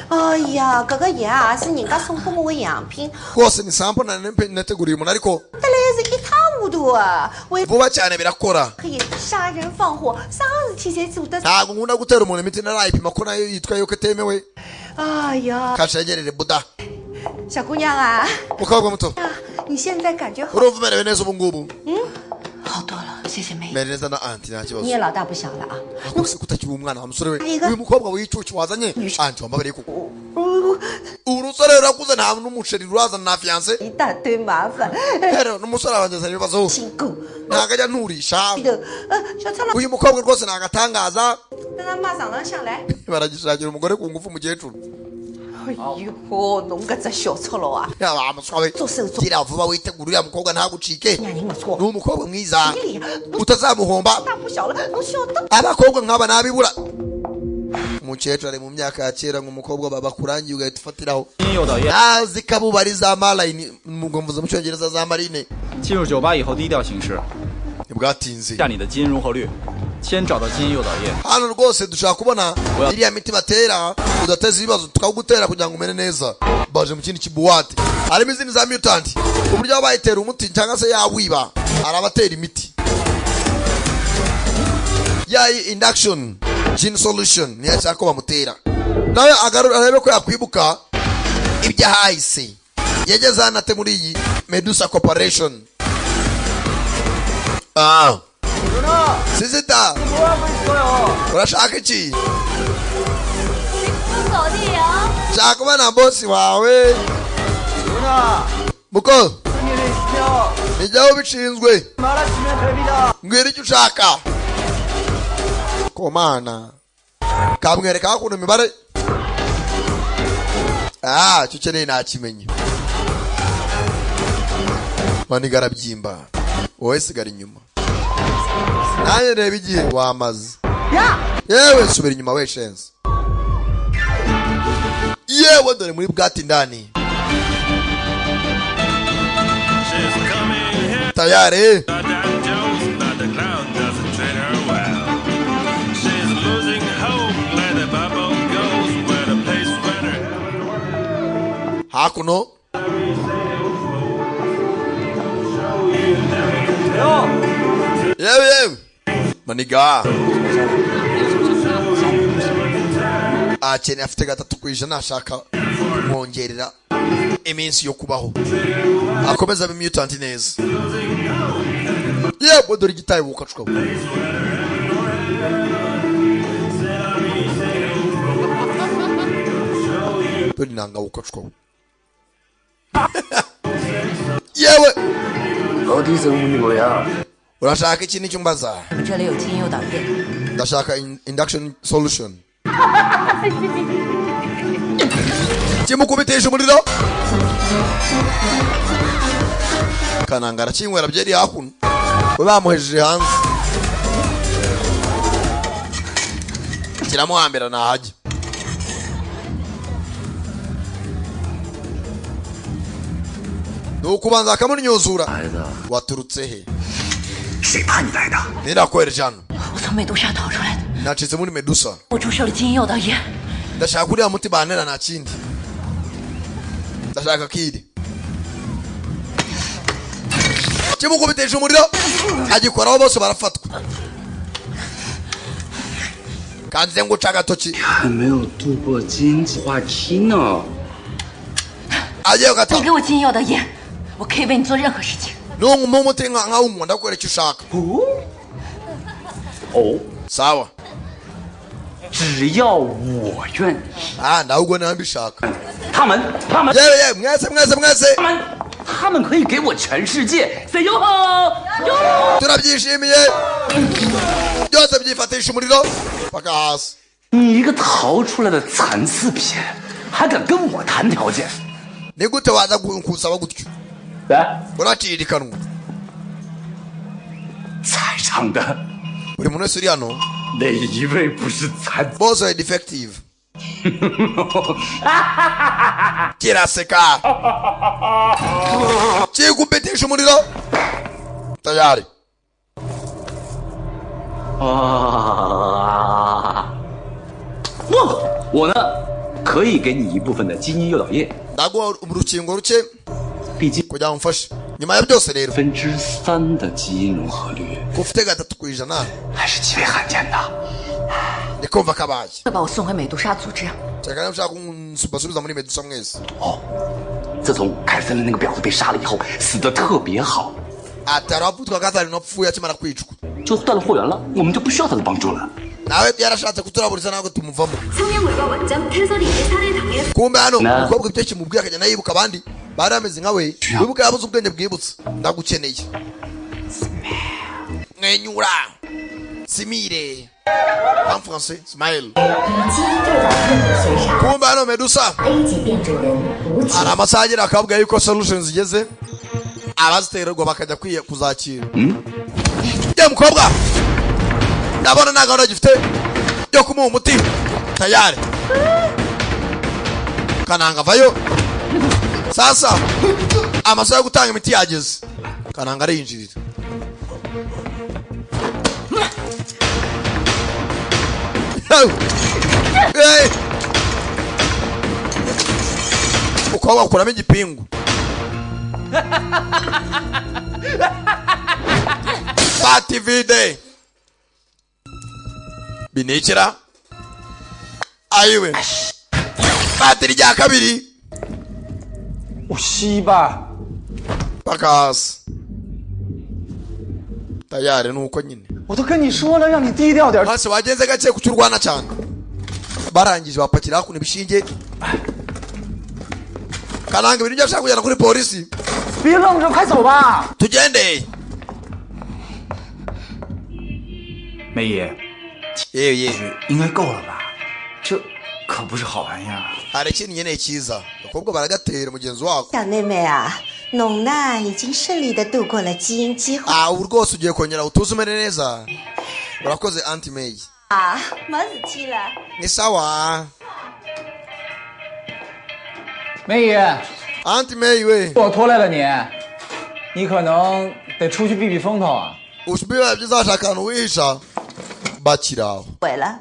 哎呀，这个药是人家送给我的样品， Rwose ni sample nari nateguriye umuntu, ariko 得来是一塌糊涂啊！为 vuba cyane birakora. 可以杀人放火，啥事体侪做得。 Ntabwo nkunda gutera umuntu imiti ntarayipima ko nayo yitwa yuko itemewe. 哎呀， Kashegerere buda. 小姑娘啊， Mukobwa muto, 你现在感觉好？ urumva umerewe neza ubu ngubu? 好多了，谢谢妹。 Mere neza na auntie, nta kibazo. 你也老大不小了啊。 Rwose kutakiri umwana wa musore we. Uyu mukobwa w'icucu wazanye, auntie, wambabariye koko. Urusore rurakuze, nta n'umuceri rurazana na fiancé. 一大堆麻烦。 Rero n'umusore abanjye ibibazo, ntabwo ajya nturisha. 的，小苍狼， Uyu mukobwa rwose ni agatangaza. 让他妈上上下来。 Baragishakira umugore ku ngufu umukecuru. 哎呦，侬搿只小赤佬啊！ Yaba muswa we, gira vuba witegura, uriya mukobwa ntagucike, ni umukobwa mwiza utazamuhomba. 大不小了，侬晓得？ Abakobwa nk'aba nabibura. Umukecuru ari mu myaka ya kera, ngo umukobwa babakurangiye ugahita ufatiraho, ntazi kabubari za marayini, mvuze mu cyongereza za marine. 进入酒吧以后低调行事， Ntibwatinze. 下你的基因融合率，先找到基因诱导液。 Hano rwose dushaka kubona iriya miti batera udateza ibibazo, tukawugutera kugira ngo umere neza. Baje mu kindi kibuwate harimo izindi za mutant, uburyo baba bayitera umuti cyangwa se yawiba, hari abatera imiti yayi induction gene solution, niyo ashaka ko bamutera nawe arebe ko yakwibuka ibyahahise. Yageze hano ate muri iyi Medusa Corporation? Ah, sister, urashaka iki? Nshaka kuba na bosi wawe. Muko nijyaho ubishinzwe, mbwira icyo ushaka. Komana kamwereka hakuno imibare. Ah, icyo ukeneye nakimenye. Maniga arabyimba, wowe sigara inyuma, nanjye reba igihe wamaze. Yewe, subira inyuma we shenzi. Yewe, dore muri bwati ndani tayari. But the clown doesn't treat her well. She's losing hope, let the bubble goes where the place where Hakuno yewe yewe, maniga akeneye, afite 3%, ashaka kumwongerera iminsi yo kubaho, akomeza abe mutant neza. Yewe, dore igitayi wukacwa. Dore inanga wukacwa. Yewe, 어디서 우는 거야? Urashaka iki nicyo mbaza? 我们这里有基因诱导液， Ndashaka induction solution. Kimukubitisha umuriro, kananga arakinywera byeri hakuno, we bamuhejeje hanze, kiramuhambira ntahajya. Ni ukubanza akamunyuzura. Waturutse he? 谁派你来的？ Nirakohereje hano? 我从美杜莎逃出来的， Nacitse muri Medusa. 我注射了基因诱导液。 Ndashaka uriya muti bantera, nta kindi ndashaka. Kiri kimukubitesha umuriro, agikoraho, bose barafatwa. Kanze nguca agatoki. 还没有度过经济化期呢。 Agiye gata. 你给我基因诱导液，我可以为你做任何事情。 Nunguma umuti nkawunywa, ndakwereka icyo ushaka. 哦， Sawa. 只要我愿意。 Ah, ndahubwo niba mbishaka. 他们，他们， Yewe yewe, mwese mwese mwese. 他们，他们可以给我全世界。Say 哟吼哟！ Turabyishimiye byose, byifatisha umuriro paka hasi. 你一个逃出来的残次品，还敢跟我谈条件？ Ni gute waza kunsaba gutyo? 来， Uracirikanwa. 在场的 Buri muntu wese uri hano, 哪一位不是残？ bose bari defective. Kiraseka, kigupitisha umuriro tayari. 啊！我呢，可以给你一部分的基因诱导液， Ndaguha urukingo ruke 毕竟 kugira ngo umfashe nyuma ya byose rero. 3%的基因融合率 Ufite 3% 还是极为罕见的。 Ndi kumva kabaye. 会把我送回美杜莎组织。 Cyane niba ushaka basubiza muri Medusa mwese. 自从凯瑟琳那个婊子被杀了以后，死的特别好， Ati hari abavutwa Catherine wapfuye akimara kwicwa, 就断了货源了，我们就不需要他的帮助了。 Nawe yarashatse kuturaburiza, ntabwo tumuvamo. 성형외과 원장 캐서린이 살해당해 Kumbe hano Na. umukobwa ibyo kimubwiye akajya yibuka abandi bari bameze nka we, wibuka yabuze ubwenge bwibutse. Ndagukeneye, mwenyura, simire en français, smile. 基因诱导液骨髓杀 Kumbe hano Medusa A 级变种人吴奇 hari amasaha agera akabwira yuko solutions zigeze, abaziterwa bakajya kwiye kuzakira. Ye mukobwa, ndabona nta gahunda gifite yo kumuha umuti. Tayari kananga avayo. Sasa amasaha yo gutanga imiti yageze, kananga arinjirira. Hey! Ukaba wakuramo igipingu, fata ivide binikira ayiwe, batiri rya kabiri. 西吧， Paka hasi. Tayari nuko nyine. 我都跟你说了，让你低调点。 Hasi wagenze gake kuki urwana cyane. Barangije bapakira hakuno ibishinge. Kananga ibintu byashaka kujyana kuri polisi. 别愣着，快走吧。 Tugende. 梅姨， Yewe yewe. 应该够了吧？这可不是好玩意儿。 Hari ikintu nkeneye cyiza. Abakobwa baragatera mugenzi wako. 小妹妹啊，侬呢已经顺利的度过了基因计划 Ah, ubu rwose ugiye kongera utuze umere neza. Urakoze Auntie May. 啊，没事体了。 Ni sawa. 梅姨， Auntie May we. 我拖累了你，你可能得出去避避风头啊。 Bibaye byiza washaka ahantu wihisha. Bakiri aho. 会了，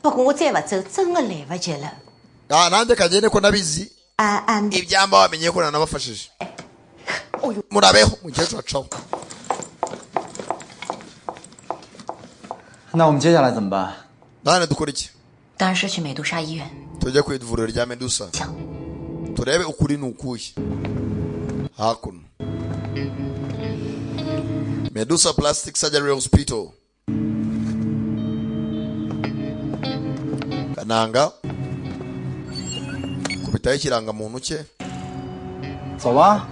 不过我再不走，真的来不及了。 Ah, nanjye kagende ko nabizi. 安安， Ibyamba wamenye ko nanabafashije. Murabeho mukecuru acaho. 那我们接下来怎么办？ None dukora iki? 当然是去美杜莎医院。 Tujye ku ivuriro rya Medusa. Turebe ukuri ni ukuhe. Hakuno. Medusa Plastic Surgery Hospital. Kananga. Kubitaho ikirangamuntu cye. 走吧。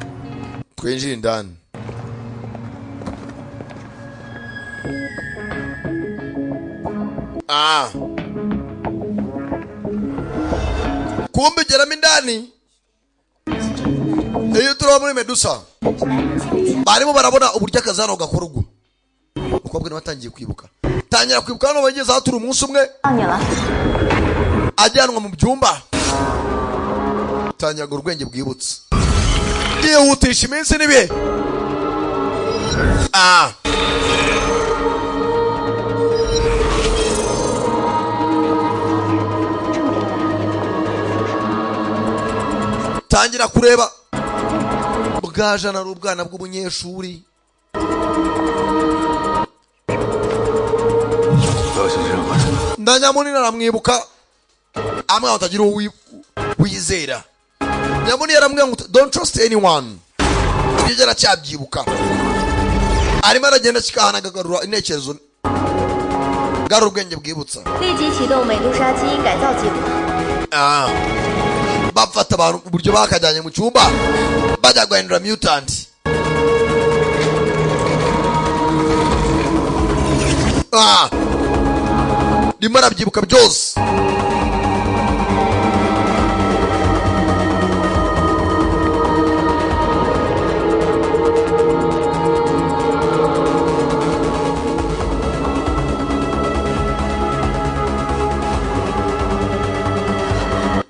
Twinjire indani. Ah. Kumbe ugeramo indani. Iyo turaba muri Medusa. Barimo barabona uburyo akazi hano gakorwa. Umukobwa niwe atangiye kwibuka. Tangira kwibuka hano bageze aho turi umunsi umwe. 到你了。 Ajyanwa mu byumba. Tangira ngo urwenge bwibutse. Yihutisha iminsi n'ibihe. Ah. Tangira kureba bwajana ari ubwana bw'umunyeshuri. 不要相信任何人。 Na nyamunini aramwibuka amwe atagira uwo wizera. Nyamunini yaramubwira ngo don't trust anyone. Ibyo aracyabyibuka. Arimo aragenda ashikahana akagarura intekerezo, garura ubwenge bwibutsa. 立即启动美杜莎基因改造计划。 Ah. Bafata abantu uburyo bakajyanye mu cyumba bajya guhindura mutant. Ah. Ndimo arabyibuka byose.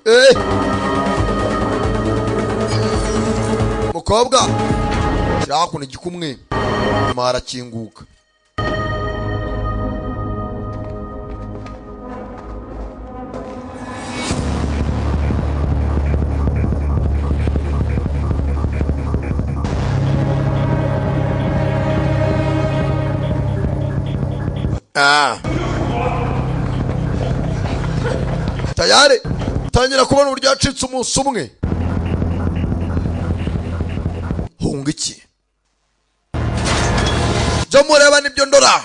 Eh. Mukobwa shyira hakuno igikumwe, nyuma harakinguka. Ah. Tayari tangira kubona uburyo yacitse umunsi umwe. Hunga iki? Byo mureba nibyo ndora.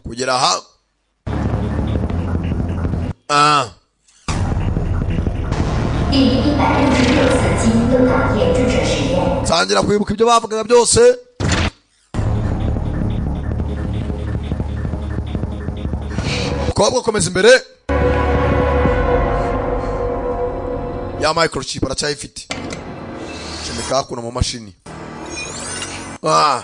Kugera aha. Ah. 第166次基因诱导液注射实验。 Tangira kwibuka ibyo bavugaga byose. Mukobwa komeza imbere. Ya microchip aracyayifite. Comeka hakuno mu mashini. Ah.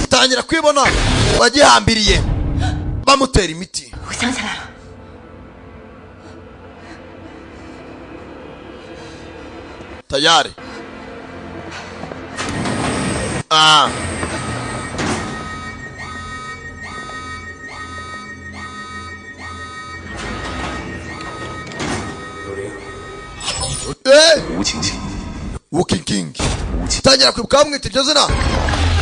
Tangira kwibona wagihambiriye bamutera imiti. 我想起来了， Tayari. Ah. Eh! 吴青青， Wu King King. Tangira kwibuka bamwita iryo zina.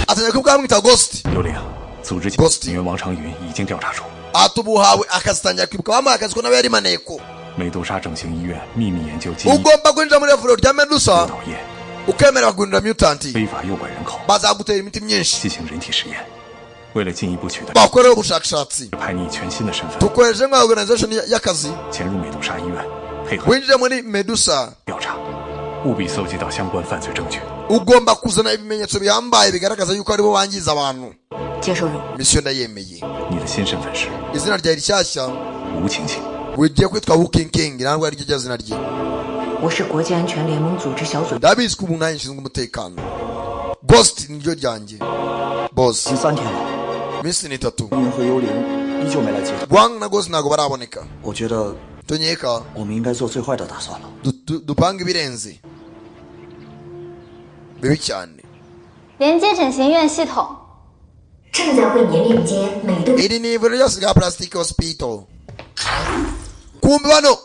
Atangira kwibuka bamwita Ghost. 幽灵，组织 Ghost 警员王长云已经调查出， Atubuhawe akazitangira kwibuka bamuhaye akazi ko nawe yari maneko. 美杜莎整形医院秘密研究基因 Ugomba kwinjira muri ivuriro rya Medusa ukemera guhindura mutant. 非法诱拐人口， Bazagutera imiti myinshi 进行人体实验。为了进一步取得 bakoreho ubushakashatsi. 派你以全新的身份 Tukohereje nka organization y'akazi 潜入美杜莎医院，配合 winjire muri Medusa. 调查，务必搜集到相关犯罪证据。 Ugomba kuzana ibimenyetso bihambaye bigaragaza yuko aribo bangiza abantu. 接受任务。 Misiyo ndayemeye. 你的新身份是 Izina ryawe rishyashya 吴晴晴。 ugiye kwitwa Wu King King, ntabwo ariryo rya zina rye. 我是国际安全联盟组织小组 Ndabizi ko ubu nanjye nshinzwe umutekano. Ghost niryo ryanjye. Boss. 已经3天了， Minsi ni itatu. 云和幽灵依旧没来接头。 Gwang na Ghost ntabwo baraboneka. 我觉得 Tunyeka 我们应该做最坏的打算了。 dupange ibirenze bibi cyane. 连接整形院系统，正在为您链接美杜 Iri ni ivuriro ryose rya Plastic Hospital. Kumbe bano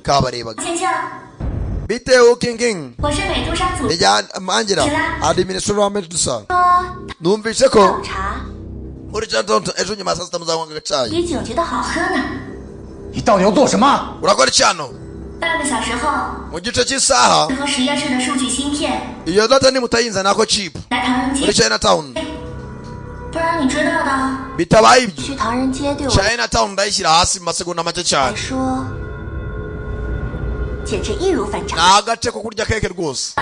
kabarebaga. 先生， Bite Wu King King. 我是美杜莎组 Ijya Angela administrator wa Medusa. 说 Numvise ko 茶 muri Chinatown ejo nyuma ya saa sita muzanywa agacayi. 比警局的好喝呢。 你到底要做什么？ Urakora iki hano? 半个小时后， Mu gice cy'isaha 和实验室的数据芯片 iyo data nimutayinzana ko chip 来唐人 muri 街， Chinatown 不然你知道的。 bitabaye ibyo 去唐人街对我 Chinatown ndayishyira hasi mu masegonda make 来 cyane. 说，简直易如反 Ni 掌。 agace ko kurya keke rwose.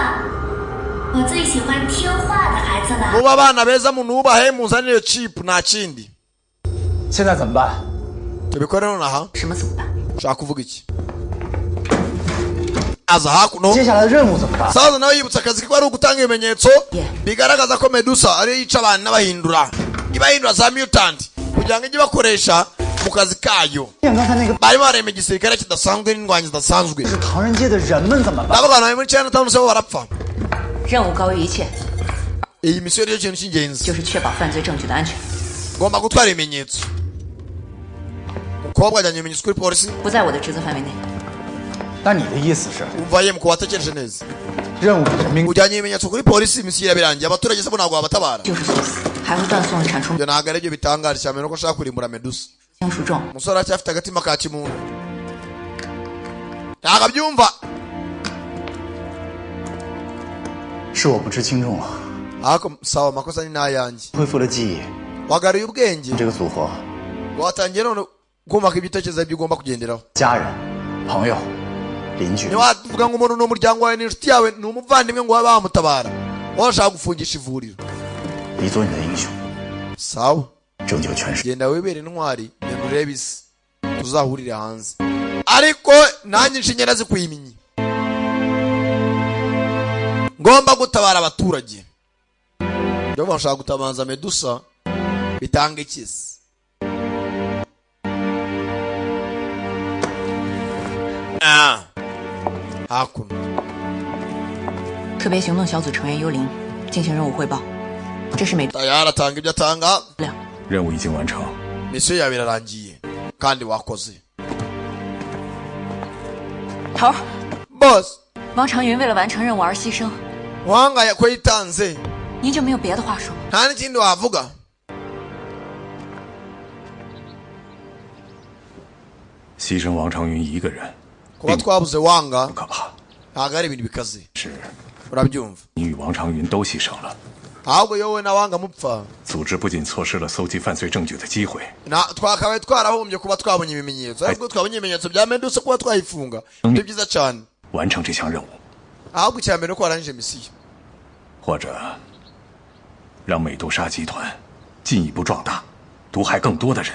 我最喜欢听话的孩子了。 Muba abana beza munubahe muzanire iyo chip nta kindi. 现在怎么办？ Tubikore nonaha. 什么怎么办？ Ushaka kuvuga iki? Aza hakuno. 接下来的任务怎么办？ Saza nawe yibutsa akazi ke ko ari ugutanga ibimenyetso bigaragaza ko Medusa ariyo yica abantu n'abahindura ibahindura za mutant kugira ngo ijye ibakoresha mu kazi kayo. 刚才那个 Barimo barema igisirikare kidasanzwe n'indwanyi zidasanzwe. 是唐人街的人们怎么办？ Ndavuga abantu bari muri Chinatown se bo barapfa. 任务高于一切， Iyi misiyo niyo kintu cy'ingenzi. 就是确保犯罪证据的安全， Ngomba gutwara ibimenyetso. Umukobwa ajyanye ibimenyetso kuri polisi. 不在我的职责范围内。 那你的意思是， Umva ye muko watekereje neza. 任务比人命 Ujyanye ibimenyetso kuri polisi misiyo irabirangiye abaturage se bo ntabwo babatabara. 就是送死，还会断送产出 Ibyo ntabwo aribyo bitangaje cyane nuko ashaka kurimbura Medusa. 金属重。 Umusore aracyafite agatima ka kimuntu. Ntabwo abyumva. 是我不知轻重了， Ariko sawa amakosa ni n'ayanjye. 恢复了记忆， Wagaruye ubwenge. 这个组合， Watangiye none kumva ko ibyo utekereza ibyo ugomba kugenderaho. 家人、朋友、邻居， Ntiwavuga ngo umuntu ni umuryango wawe ni inshuti yawe ni umuvandimwe ngo babe bamutabara. Wowe washaka gufungisha ivuriro. 你做你的英雄， Sawa. 拯救全世界。 Genda wibere intwari, genda urebe isi. Tuzahurire hanze. Ariko nanjye inshinge nazikwimye. Ngomba gutabara abaturage. Ndumva nshaka gutabaza Medusa bitanga ikisi. Ah. Hakuno. 特别行动小组成员幽灵进行任务汇报，这是美 Tayari atanga ibyo atanga. 任务已经完成， Misiyo yawe irarangiye kandi wakoze. 头儿 Boss, 王长云为了完成任务而牺牲， wanga ko yitanze. 您就没有别的话说吗？ Nta n'ikindi wavuga. 牺牲王长云一个人， Kuba twabuze wanga ntabwo ari ibintu bikaze. 是 Urabyumva. 你与王长云都牺牲了， Ahubwo yowe na wanga mupfa. 组织不仅错失了搜集犯罪证据的机会， Na twakabaye twarahombye kuba twabonye ibimenyetso. Ariko twabonye ibimenyetso bya Medusa kuba twayifunga. Ni byiza cyane. 完成这项任务， Ahubwo icya mbere ni uko warangije misiyo. 或者让美杜莎集团进一步壮大，毒害更多的人。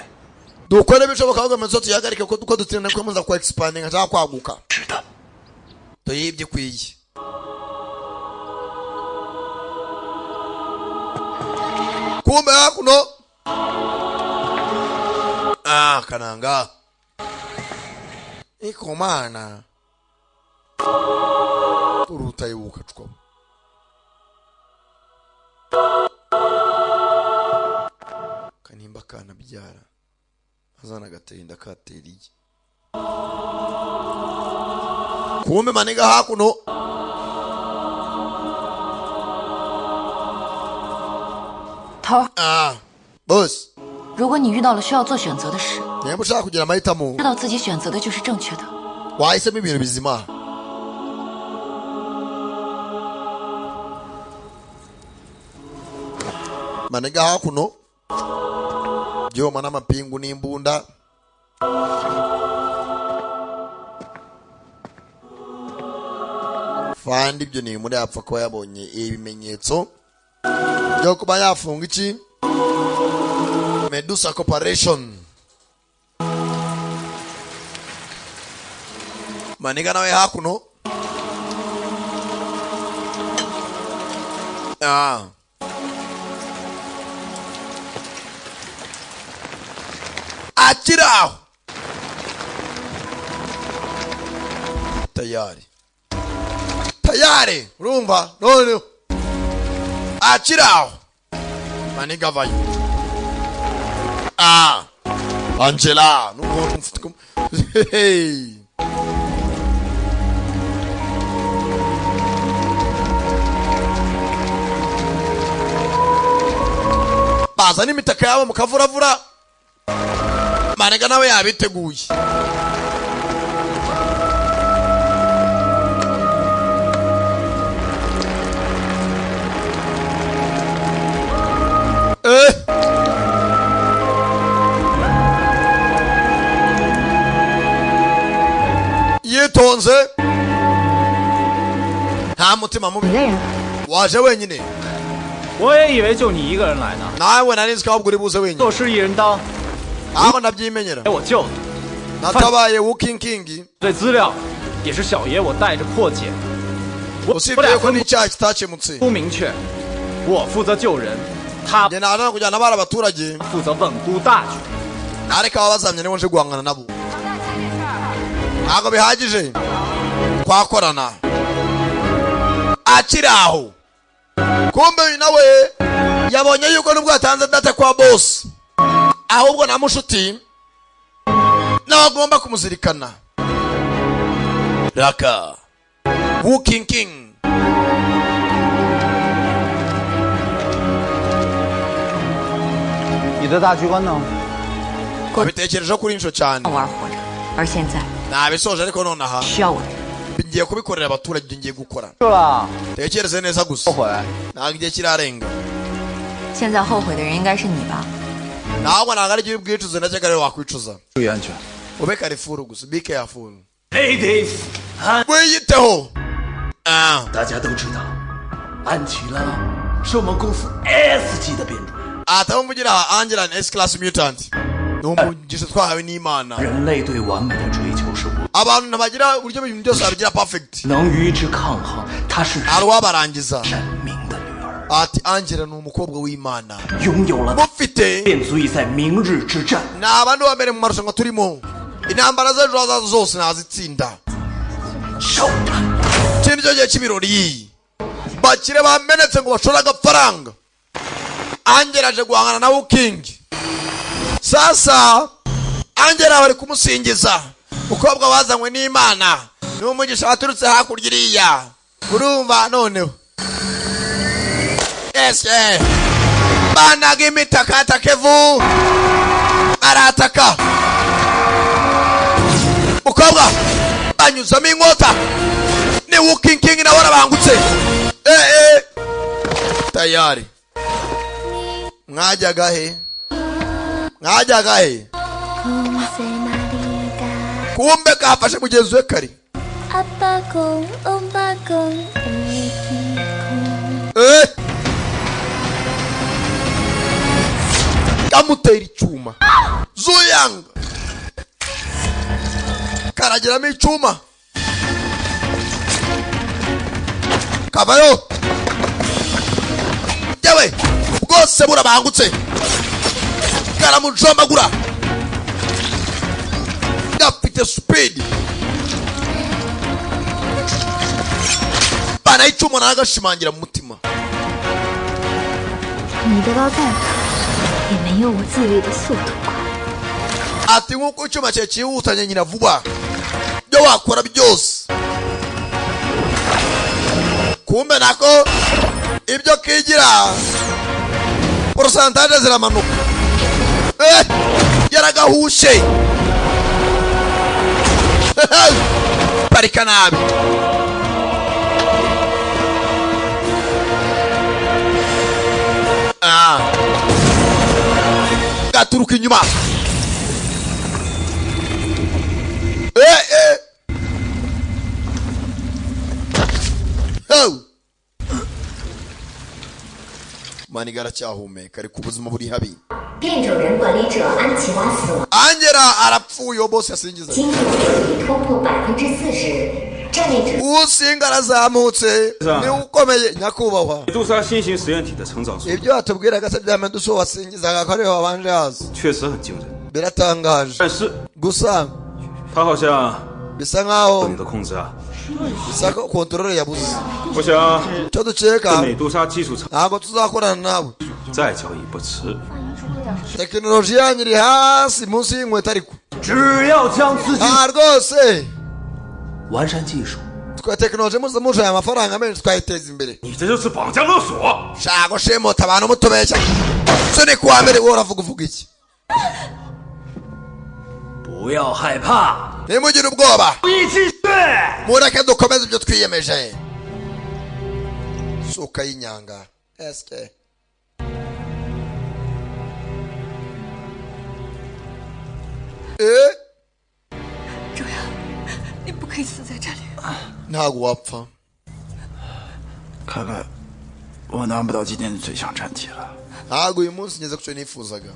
Dukore ibishoboka ahubwo Medusa tuyihagarike kuko uko dutinda niko ikomeza ku expanding cyangwa kwaguka. Tuyihe ibyo ikwiye. Kumbe hakuno. Ah, kananga. Ikomana. Urutayibuka cwa. Kanimba kanabyara. Azana agaterinda kateriye. Kumbe maniga hakuno. 头儿 Ah, boss. 如果你遇到了需要做选择的事， Niba ushaka kugira amahitamo, 知道自己选择的就是正确的。 wahisemo ibintu bizima. Maniga hakuno byoma n'amapingu n'imbunda. Fandi ibyo ni muri yapfa kuba yabonye ibimenyetso byo kuba yafunga iki Medusa Corporation. Maniga nawe hakuno. Ah. Akiri aho tayari tayari, urumva noneho akiri aho maniga avayo. Ah, Angela n'umuntu mfite hey. Bazana imitaka yabo mu kavuravura. Maniga nawe yabiteguye. Eh. Yitonze nta mutima mubi, waje wenyine. 我也以为就你一个人来呢。 Nawe nari nzi ko ahubwo uri buze wenyine. 做事一人当， Aho ndabyimenyera. 我救的。 Natabaye Wuking King. 这资料也是小爷我带着破解。我 Usibye ko n'icyaha kitakemutse. 不明确，我负责救人，他 Njye naje kujyana nabara abaturage. 负责稳固大局。 Ariko ababazamye nibo nje guhangana nabo. Ntabwo bihagije twakorana. Akiri aho kumbe uyu nawe yabonye yuko nubwo yatanze data kwa boss, ahubwo na mushuti nawe agomba kumuzirikana. Raka Wuking King. 你的大局观呢？ Abitekerejeho kuri inshuro cyane. 我而活着，而现在 Nabisoje ariko nonaha 需要我的人。 ngiye kubikorera abaturage ibyo ngiye gukora. 是了， Tekereze neza gusa, 后悔。 ntabwo igihe kirarenga. 现在后悔的人应该是你吧？ Ntabwo ntabwo ari igihe ubwicuze ndakeka rero wakwicuza. 注意安全。 Ube careful gusa, be careful. Ladies， Wiyiteho. Ah. 大家都知道，安琪拉是我们公司 S 级的变种， Atamvugira Angela ni S class mutant, ni umugisha twahawe n'Imana. 人类对完美的追求是无 Abantu ntibagira uburyo ibintu byose babigira perfect, 能与之抗衡，她是 hari uwabarangiza. 神明的女儿， Ati Angela ni umukobwa w'Imana, 拥有了 mufite 便足以在明日之战 ni abandi ba mbere mu marushanwa turimo. Intambara z'ejo hazaza zose nazitsinda. 手她。 Iki ni cyo gihe cy'ibirori, bakire bamenetse ngo bashore agafaranga. Angela aje guhangana na Wuking. Sasa Angela bari kumusingiza, umukobwa wazanywe n'Imana, ni umugisha waturutse hakurya iriya. Urumva noneho ese banaga imitaka atakevu arataka mukobwa banyuzamo inkota. Ni Wuking King nawe arabangutse. Eh eh, tayari. Mwajyaga he? Mwajyaga he? Kumbe kafashe mugenzi we kare. 阿爸公，欧巴公， Eh! Kamutera icyuma zuyanga karagiramo icyuma kavayo. Yewe bwose burabangutse, karamujombagura, gafite speed bana icyuma nagashimangira mu mutima. 你的刀再快，也没有我自律的速度快。 Ati nk'uko icyuma cyawe cyihutanye nyina vuba, ibyo wakora byose kumbe nako ibyo kigira porosantaje ziramanuka. Eh, yaragahushe, parika nabi. Ah. Gaturuka inyuma. Eh, eh. Oh. Maniga aracyahumeka, ariko ubuzima buri habi. 变种人管理者安琪拉死亡， Angela arapfuye, uwo bose yasingiza. 经济比突破40%，战力指 Usinga arazamutse, niwe ukomeye nyakubahwa. 美杜莎新型实验体的成长速度 Ibyo watubwiraga se bya Medusa wasingizaga ko ariwe wabanje haza? 确实很惊人， Biratangaje. 但是 Gusa 他好像 bisa nkaho 你的控制啊。 bisa ko control yabuze. 我想 Icyo dukeka, 美杜莎基础厂 ntabwo tuzakorana nawe. 再交易不迟。 Tekinoloji yanyu iri hasi munsi y'inkweto, ariko 只要将资金 aha rwose 完善技术， twa tekinoloji muze muje aya mafaranga menshi twayiteza imbere. 你这就是绑架勒索！ Shago shemota abantu mutubeshya, so ni kuwa mbere wowe uravuga uvuga iki? 不要害怕， Ntimugire ubwoba. 一起去。 Mureke dukomeze ibyo twiyemeje. Suka y'inyanga esike. Eh, 周阳，你不可以死在这里。 Ntabwo wapfa. 看来我拿不到今天的最强战绩了。 Ntabwo uyu munsi ngeze ku cyo nifuzaga.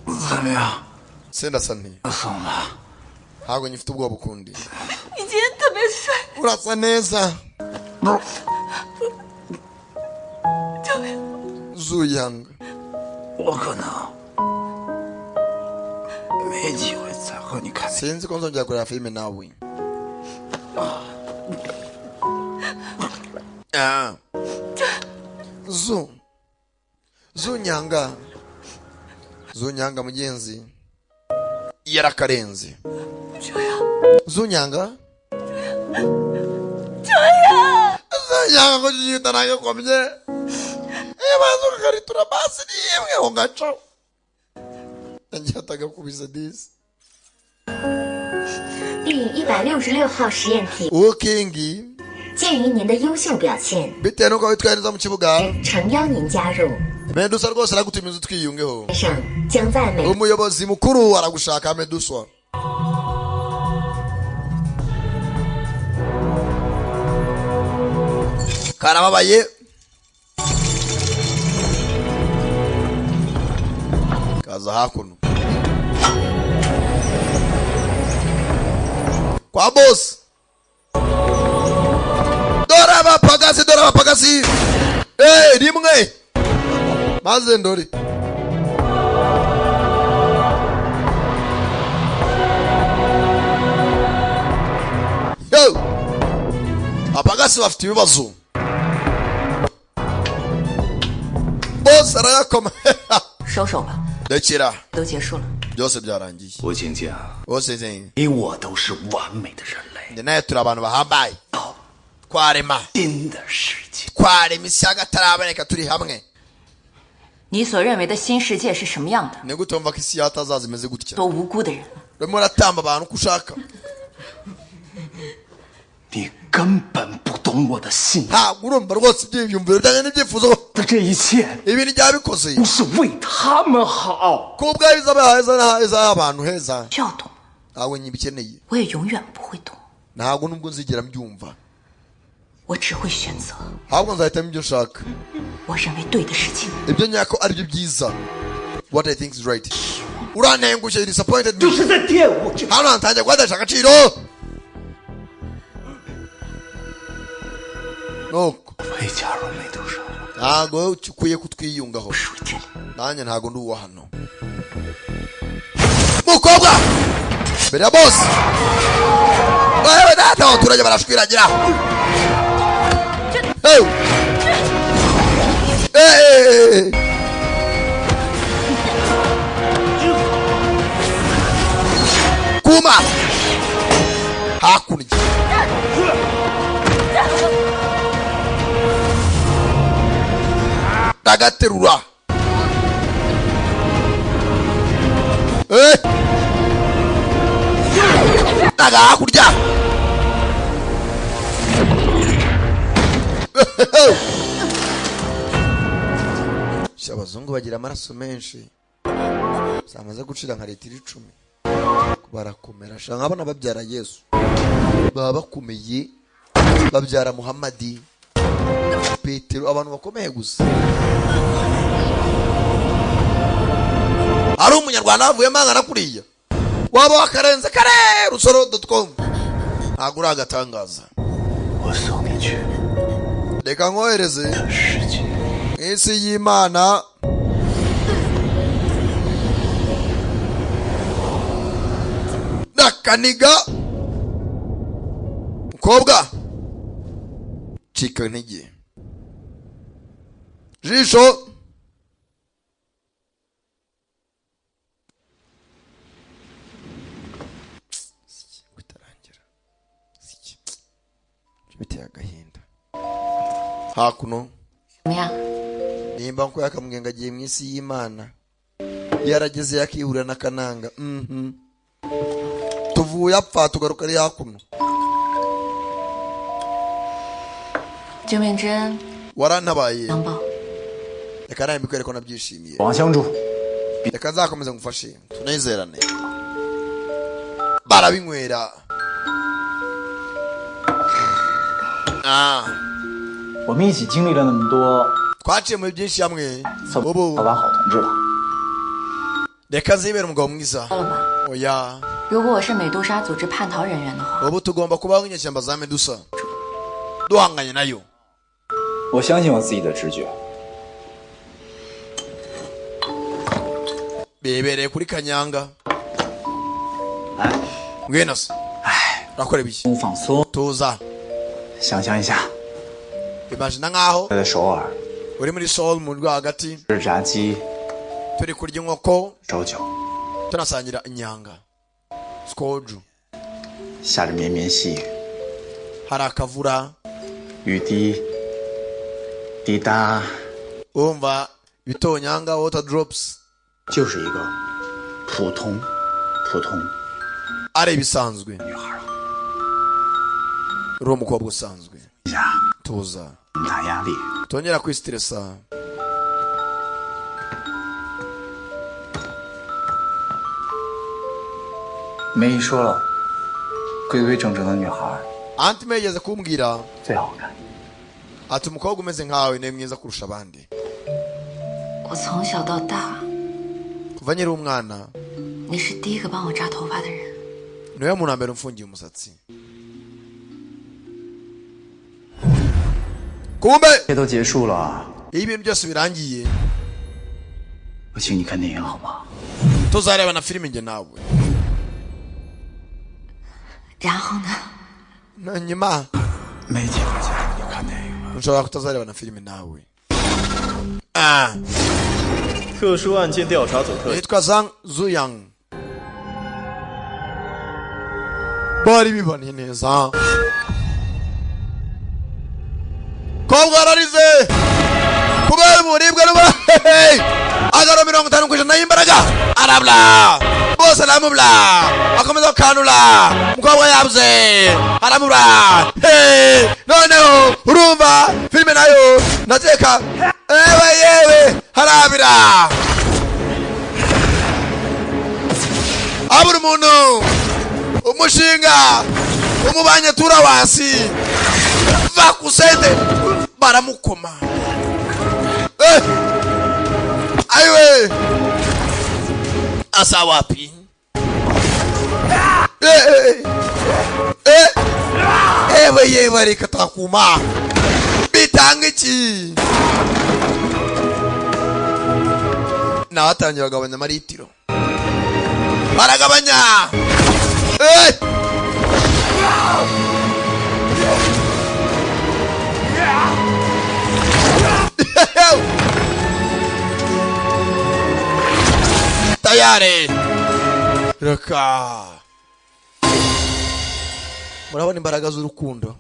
怎么样？ Sendasa nti 怂了？ Ntabwo ngifite ubwoba ukundi. 你今天特别帅， Urasa neza. 周阳。 Zuyanga. 我可能没机会再和你看。 Sinzi ko nzongera kureba filime nawe. Ah. Zu zunyanga, zunyanga mugenzi yarakarenze. 周阳， Zunyanga. 周阳， Zunyanga ko kiyita nagakomye baza ukakaritura basi ni imwe ngo ngacaho ngiye atagakubise disi. 第166号实验体， Ukingi. 鉴于您的优秀表现， Bitewe n'uko witwaye neza mu kibuga, 诚邀您加入。 Medusa rwose aragutumiza twiyungeho. 上将在美 Umuyobozi mukuru aragushaka, Medusa. Karababaye kaza hakuno kwa bosi. Dore abapagasi, dore abapagasi. Eh, rimwe maze ndore. Yo! Abagasi bafite ibibazo, bose arayakoma. 收手吧， Rekera. 都结束了。 Byose byarangiye. 吴静静， Bose zenye. 你我都是完美的人类， Njye nawe turi abantu bahambaye, twarema 新的世界。 twarema isi y'akataraboneka turi hamwe. 你所认为的新世界是什么样的？ Ni gute wumva ko isi y'ahatazaza imeze gutya? 多无辜的人， Urimo uratamba abantu uko ushaka. 你根本不懂我的心， Ntabwo urumva rwose ibyiyumviro byanjye n'ibyifuzo. 这一切 Ibintu byabikoze 都是为他们好。 ku bwawe, bizaba heza heza abantu heza. 需要懂， Ntabwo nyibikeneye. 我也永远不会懂。 Ntabwo nubwo nzigera mbyumva. 我只会选择 Ahubwo nzahitamo ibyo nshaka, 我认为对的事情。 ibyo nyako aribyo byiza, what I think is right. Urantengushye, you disappointed me. 就是在玷污这 Hano hatangiye kuhatesha agaciro nuko. 会加入美杜莎。 Ntabwo ukwiye kutwiyungaho, nanjye ntabwo ndi uwa hano. Mukobwa mbere ya bose, wewe data, abaturage barashwiragira. Hey! Hey! Kuma hakurya ndagaterura. Eh! Naga hakurya. Sha, abazungu bagira amaraso menshi, zamaze gucira nka litiro 10, barakomera sha. Nkabona babyara Yesu baba bakomeye, babyara Muhammadi, Petero, abantu bakomeye gusa. Ari umunyarwanda avuyemo angana kuriya, waba wakarenze kare rusoro.com, ntabwo uragatangaza. Reka nkohereze isi y'Imana. Nakaniga mukobwa, cika intege jisho. Biteye agahinda hakuno. 怎么样？ Nimba nko yakamubwiye ngo agiye mu isi y'Imana, yarageze yakihurira na Kananga. Tuvuye apfa tugaruka ari hakuno. 救命之恩 Warantabaye, 相报。 reka nawe mbikwereke ko nabyishimiye. 王相助， Reka nzakomeza ngufashe, tunezerane. Barabinywera. Ah. 我们一起经历了那么多， Twaciye muri byinshi hamwe. 算 Ubu 老板好同志了。 reka nzibere umugabo mwiza. 说了吧， Oya, 如果我是美杜莎组织叛逃人员的话， ubu tugomba kubaho nk'inyeshyamba za Medusa, duhanganye nayo. 我相信我自己的直觉。 Bibereye kuri kanyanga. Ngwino se, urakora ibiki? 放松， Tuza. 想象一下， Imagine nkaho 在首尔 uri muri Seoul mu rwagati, 吃炸鸡、 turi kurya inkoko, 烧酒， tunasangira inyanga skoju, 下着绵绵细雨， hari akavura, 雨滴滴答， urumva ibitonyanga, water drops. 就是一个普通普通 Ari ibisanzwe, 女孩。 uri umukobwa usanzwe. 呀， Tuza, 很大压力。 tongera kwistresa. 梅姨说了，规规整整的女孩 Aunt May yigeze kumbwira 最好看。 ati umukobwa umeze nkawe ni mwiza kurusha abandi. 我从小到大， Kuva nkiri umwana, 你是第一个帮我扎头发的人。 niwe muntu wa mbere umfungiye umusatsi. Kumbe 这都结束了， iyo ibintu byose birangiye, 我请你看电影好吗？ tuzareba na filime njye nawe. 然后呢？ Na nyuma 没机会再让你看电影了。 nshobora kutazareba na filime nawe. Ah. 特殊案件调查组特 Yitwa Zhang Zuyang, bari biboneye neza. Kobwa ararize kubera uburibwe ruba agaro 50% y'imbaraga, arabura bose, aramubura, akomeza gukanura. Umukobwa yabuze, aramubura. Hey! Noneho urumva filime nayo ndakeka. Ewe yewe, harabira abura umuntu umushinga umubanye turawasi vakusende, baramukoma. Eh! Aiwe, asa wapi? Eh, eh, eh. Ewe yewe, reka takuma bitanga iki? Nawe atangira kugabanya amaritiro, baragabanya. Eh! Tayari, reka murabona imbaraga z'urukundo.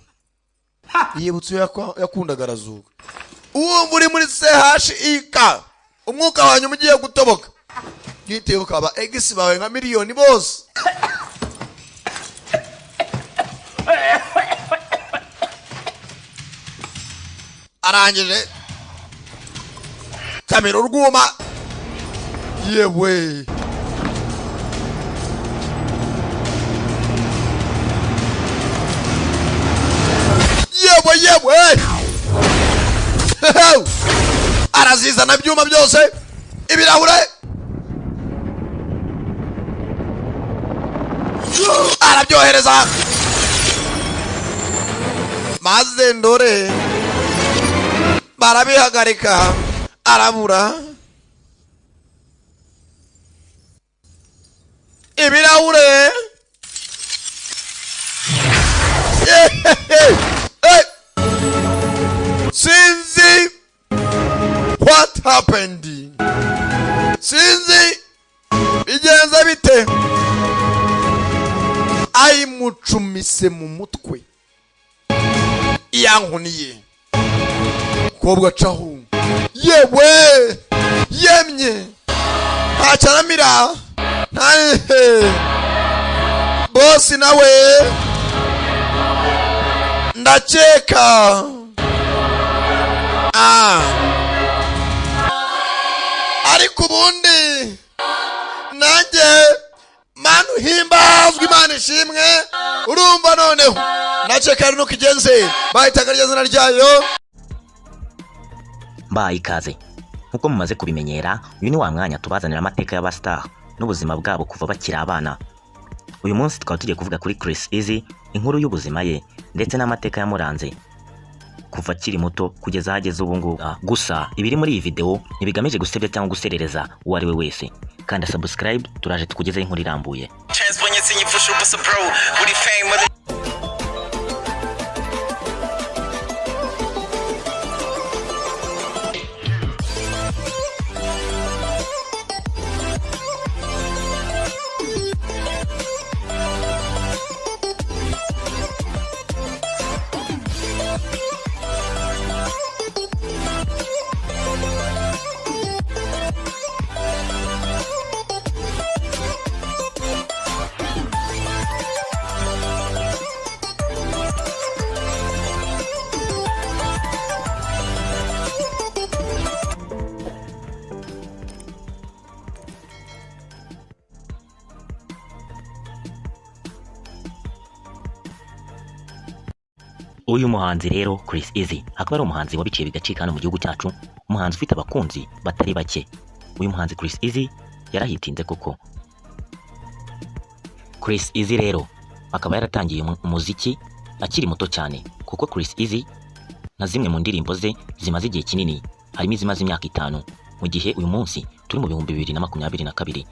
Yibutse uwo yakundaga, arazuka. Uwumva uri muri CHIK, umwuka wanyu ugiye gutoboka. Gitibuka aba ex bawe nka miliyoni bose. Arangije kamera urwuma yewe yewe yewe arazizana byuma byose ibirahure arabyohereza maze ndore barabihagarika arabura ibirahure. Sinzi what happened, sinzi bigenze bite, ayimucumise mu mutwe yankuniye kobwa cahu yewe yemye ntacyaramira bosi nawe ndakeka ariko ubundi nanjye manu himbazwa Imana ishimwe urumva noneho ndakeka ari nuko igenze bahitaga rya zina ryayo. Mbaye ikaze nkuko mumaze kubimenyera, uyu ni wa mwanya tubazanira amateka y'abastar n'ubuzima bwabo kuva bakiri abana. Uyu munsi tukaba tugiye kuvuga kuri Chris Easy, inkuru y'ubuzima ye ndetse n'amateka yamuranze kuva akiri muto kugeza ahageze ubu ngubu. Gusa ibiri muri iyi video ntibigamije gusebya cyangwa guserereza uwo ari we wese. Kanda subscribe turaje tukugezeho inkuru irambuye. Uyu muhanzi rero Chris Easy akaba ari umuhanzi wabiciye bigacika hano mu gihugu cyacu, umuhanzi ufite abakunzi batari bake. Uyu muhanzi Chris Easy yarahitinze koko. Chris Easy rero akaba yaratangiye umuziki akiri muto cyane, kuko Chris Easy na zimwe mu ndirimbo ze zimaze igihe kinini, harimo izimaze imyaka 5, mu gihe uyu munsi turi mu 2022.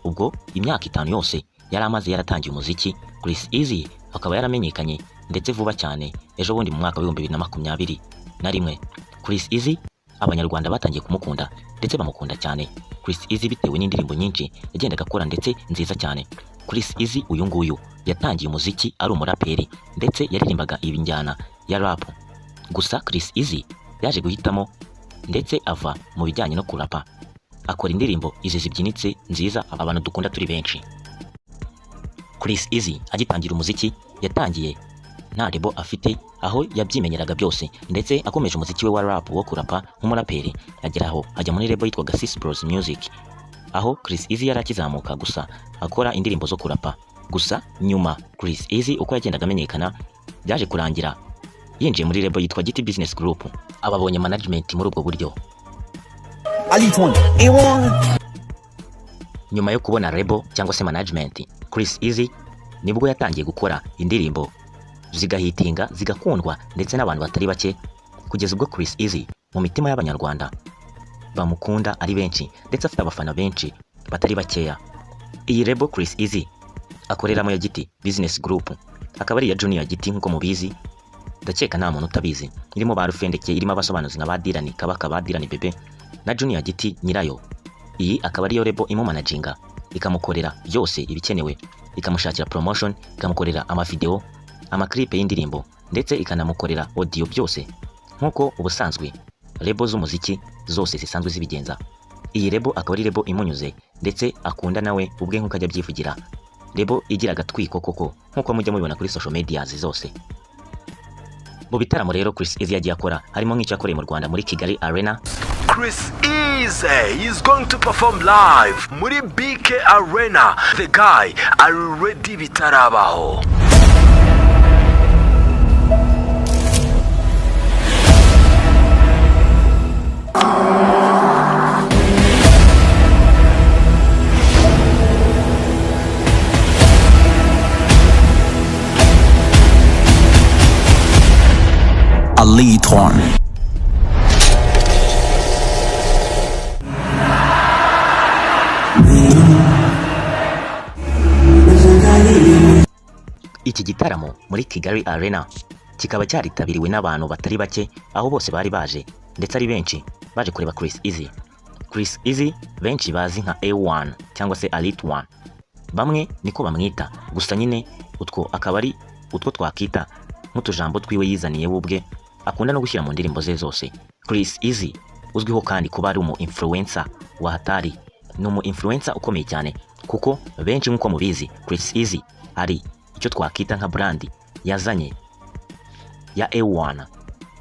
Ubwo imyaka 5 yose yari amaze yaratangiye umuziki, Chris Easy akaba yaramenyekanye ndetse vuba cyane ejo bundi mu mwaka wa 2021. Chris Easy abanyarwanda batangiye kumukunda ndetse bamukunda cyane Chris Easy bitewe n'indirimbo nyinshi yagendaga akora ndetse nziza cyane. Chris Easy uyu nguyu yatangiye umuziki ari umuraperi ndetse yaririmbaga ibinjyana ya rap. Gusa Chris Easy yaje guhitamo ndetse ava mu bijyanye no kurapa, akora indirimbo izi zibyinitse nziza abantu dukunda turi benshi. Chris Easy agitangira umuziki yatangiye nta rebo afite, aho yabyimenyeraga byose ndetse akomeje umuziki we wa rap wo kurapa nk'umuraperi, ageraho ajya muri rebo yitwaga Sis Bros Music, aho Chris Easy yari akizamuka gusa akora indirimbo zo kurapa. Gusa nyuma Chris Easy uko yagendaga amenyekana byaje kurangira yinjiye muri rebo yitwa Giti Business Group, ababonye management muri ubwo buryo. Nyuma yo kubona rebo cyangwa se management, Chris Easy nibwo yatangiye gukora indirimbo zigahitinga zigakundwa ndetse n'abantu batari bake, kugeza ubwo Chris Easy mu mitima y'abanyarwanda bamukunda ari benshi ndetse afite abafana benshi batari bakeya. Iyi rebo Chris Easy akoreramo ya Giti Business Group akaba ari iya Junior Giti nk'uko mubizi, ndakeka nta muntu utabizi. Irimo ba Rufendeke, irimo abasobanuzi nka ba Dirani Kabaka, ba Dirani Bebe na Junior Giti nyirayo. Iyi akaba ariyo rebo imumanaginga, ikamukorera byose ibikenewe, ikamushakira promotion, ikamukorera amavideo, amaklipe y'indirimbo ndetse ikanamukorera audio byose nk'uko ubusanzwe rebo z'umuziki zose zisanzwe zibigenza. Iyi label akaba ari label imunyuze ndetse akunda nawe ubwe nk'uko ajya abyivugira, label igira agatwiko koko nk'uko mujya mubibona kuri social medias zose. Mu bitaramo rero Chris Easy yagiye akora harimo nk'icyo yakoreye mu Rwanda muri Kigali Arena. Chris Easy is going to perform live muri BK Arena. The guy are ready bitarabaho. Ali Torn. Iki gitaramo muri Kigali Arena kikaba cyaritabiriwe n'abantu batari bake, aho bose bari baje ndetse ari benshi baje kureba Chris Easy. Chris Easy benshi bazi nka A1 cyangwa se Elite One, bamwe niko bamwita, gusa nyine utwo akaba ari utwo twakita nk'utujambo twiwe yizaniye we ubwe akunda no gushyira mu ndirimbo ze zose. Chris Easy uzwiho kandi kuba ari umu influencer wa hatari, ni umu influencer ukomeye cyane kuko benshi nk'uko mubizi Chris Easy ari icyo twakita nka brand yazanye ya A1,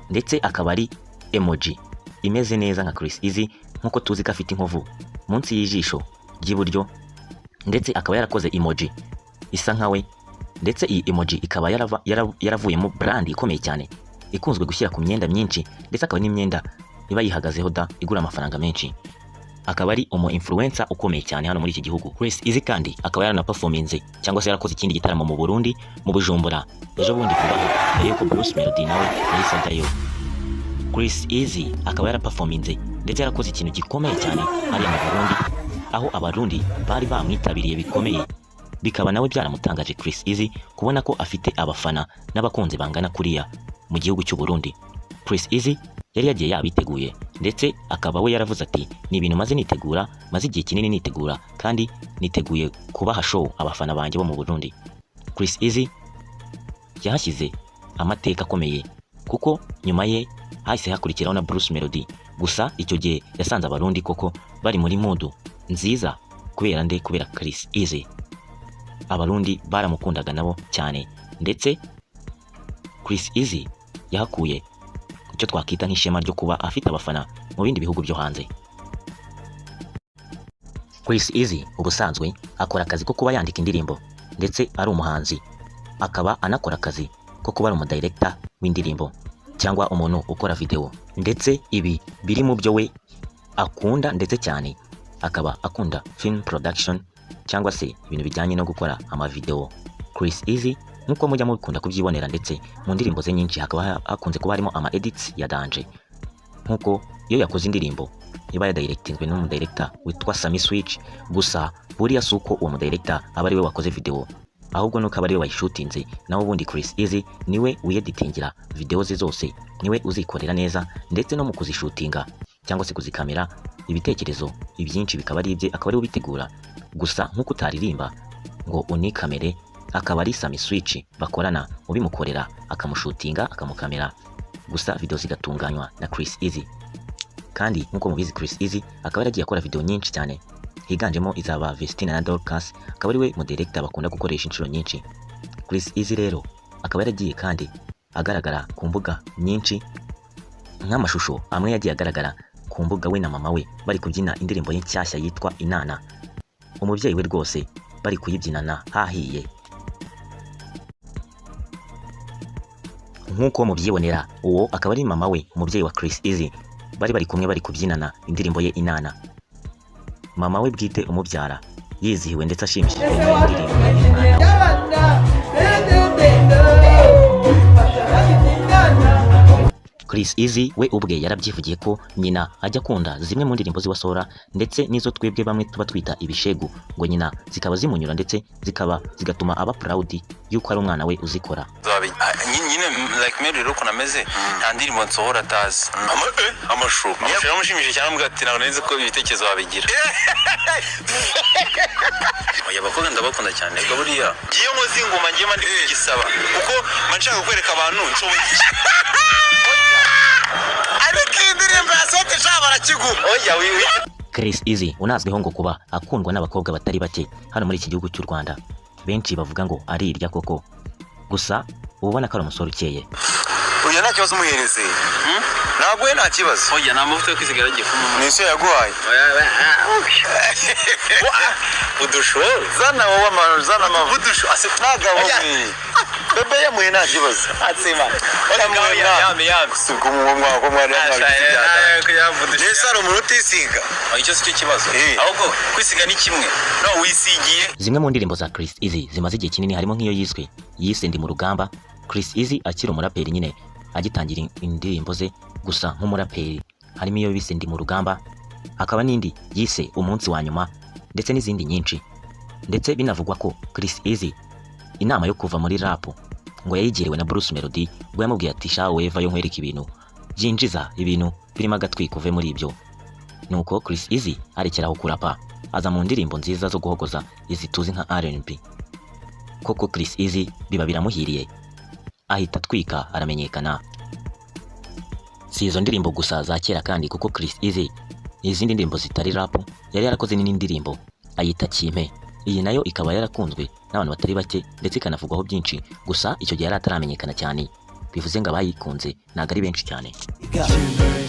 ndetse akaba ari emoji imeze neza nka Chris Easy nk'uko tuzi ko afite inkovu munsi y'ijisho ry'iburyo, ndetse akaba yarakoze emoji isa nkawe, ndetse iyi emoji ikaba yaravuyemo brand ikomeye cyane ikunzwe gushyira ku myenda myinshi, ndetse akaba n'imyenda iba yihagazeho da igura amafaranga menshi. Akaba ari umu influencer ukomeye cyane hano muri iki gihugu. Chris Easy kandi akaba yaranaperforminze cyangwa se yarakoze ikindi gitaramo mu Burundi, mu Bujumbura ejo bundi vuba aha, mbere yuko Bruce Melody nawe yahise ajyayo. Chris Easy akaba yaraperforminze ndetse yarakoze ikintu gikomeye cyane hariya mu Burundi, aho Abarundi bari bamwitabiriye bikomeye, bikaba nawe byaramutangaje Chris Easy kubona ko afite abafana n'abakunzi bangana kuriya mu gihugu cy'u Burundi. Chris Easy yari yagiye yabiteguye, ndetse akaba we yaravuze ati ni ibintu maze nitegura, maze igihe kinini nitegura, kandi niteguye kubaha show abafana banjye bo mu Burundi. Chris Easy yahashyize amateka akomeye kuko nyuma ye hahise hakurikiraho na Bruce Melody, gusa icyo gihe yasanze Abarundi koko bari muri mood nziza kubera nde? Kubera Chris Easy. Abarundi baramukundaga nabo cyane, ndetse Chris Easy yahakuye icyo twakita nk'ishema ryo kuba afite abafana mu bindi bihugu byo hanze. Chris Easy ubusanzwe akora akazi ko kuba yandika indirimbo ndetse ari umuhanzi, akaba anakora akazi ko kuba ari umudirector w'indirimbo cyangwa umuntu ukora video, ndetse ibi biri mu byo we akunda ndetse cyane akaba akunda film production cyangwa se ibintu bijyanye no gukora amavideo. Chris Easy nk'uko mujya mukunda kubyibonera, ndetse mu ndirimbo ze nyinshi hakaba hakunze kuba harimo ama edits ya danje, nk'uko iyo yakoze indirimbo iba yadirectinzwe n'umudirector witwa Sami Switch. Gusa buriya si uko uwo mudirector aba ari we wakoze video, ahubwo nuko aba ari we wayishutinze. Naho ubundi Chris Easy niwe wiyeditingira video ze zose, niwe uzikorera neza, ndetse no mu kuzishutinga cyangwa se kuzikamera, ibitekerezo ibyinshi bikaba ari ibye, akaba ari we ubitegura. Gusa nk'uko utaririmba ngo unikamere, akaba ari Sami Switch bakorana ubimukorera, akamushutinga akamukamera, gusa video zigatunganywa na Chris Easy. Kandi nk'uko mubizi Chris Easy akaba yaragiye akora video nyinshi cyane, higanjemo izaba Vestina na Dorcas, akaba ari we mudirector bakunda gukoresha inshuro nyinshi. Chris Easy rero akaba yaragiye kandi agaragara ku mbuga nyinshi, nk'amashusho amwe yagiye agaragara ku mbuga we na mama we bari kubyina indirimbo ye nshyashya yitwa Inana, umubyeyi we rwose bari kuyibyinana hahiye. Nk'uko mubyibonera, uwo akaba ari mama we, umubyeyi wa Chris Easy, bari kumwe bari kubyinana indirimbo ye Inana. Mama we bwite umubyara yizihiwe ndetse ashimishijwe n'iyo ndirimbo. Chris Easy we ubwe yarabyivugiye ko nyina ajya akunda zimwe mu ndirimbo ziwasohora, ndetse n'izo twebwe bamwe tuba twita ibishegu, ngo nyina zikaba zimunyura ndetse zikaba zigatuma aba proud yuko ari umwana we uzikora. Nyine like Mary rero ukuntu ameze, nta ndirimbo nsohora atazi. Amashu yaramushimishije cyane, amubwira ati ntabwo nari nzi ko ibitekerezo wabigira. Oya, abakobwa ndabakunda cyane, ubwo buriya iyo nkoze ingoma ngiye mba ndi kugisaba, kuko mba nshaka kwereka abantu nshoboye iki. Ariko iyi ndirimbo yasohotse sha barakigura. Oya, wi. Chris Easy unazwiho ngo kuba akundwa n'abakobwa batari bake hano muri iki gihugu cy'u Rwanda, benshi bavuga ngo arirya koko, gusa uba ubona ko ari umusore ukeye. Oya nta kibazo umuhereze. Ntabwo we nta kibazo. Oya nta mavuta yo kwisiga yagiye kumuma. Ni icyo yaguhaye. Udusho. Zana wowe ama zana amavuta. Udusho ase ntaga wowe. Bebe yamuye nta kibazo. Atsima. Oya yame yame. Subwo mu mwaka mwari mwari. Nese ari umuntu utisiga. Icyo si cyo kibazo. Ahubwo kwisiga ni kimwe. No wisigiye. Zimwe mu ndirimbo za Chris Easy zimaze igihe kinini harimo nk'iyo yiswe yise Ndi mu rugamba. Chris Easy akiri umuraperi nyine agitangira indirimbo ze gusa nk'umuraperi, harimo iyo bise Ndi mu rugamba, hakaba n'indi yise Umunsi wa nyuma ndetse n'izindi nyinshi. Ndetse binavugwa ko Chris Easy inama yo kuva muri rap ngo yayigiriwe na Bruce Melody, ubwo yamubwiye ati sha weva yo nkwereka ibintu byinjiza ibintu birimo agatwiko uve muri ibyo. Nuko Chris Easy arekeraho kurapa aza mu ndirimbo nziza zo guhogoza izi tuzi nka R&B. Koko Chris Easy biba biramuhiriye, ahita atwika aramenyekana. Si izo ndirimbo gusa za kera kandi, kuko Chris Easy izindi ndirimbo zitari rap yari yarakoze n'indirimbo ayita Kimpe. Iyi nayo ikaba yarakunzwe n'abantu batari bake ndetse ikanavugwaho byinshi, gusa icyo gihe yari ataramenyekana cyane, bivuze ngo abayikunze ntabwo ari benshi cyane.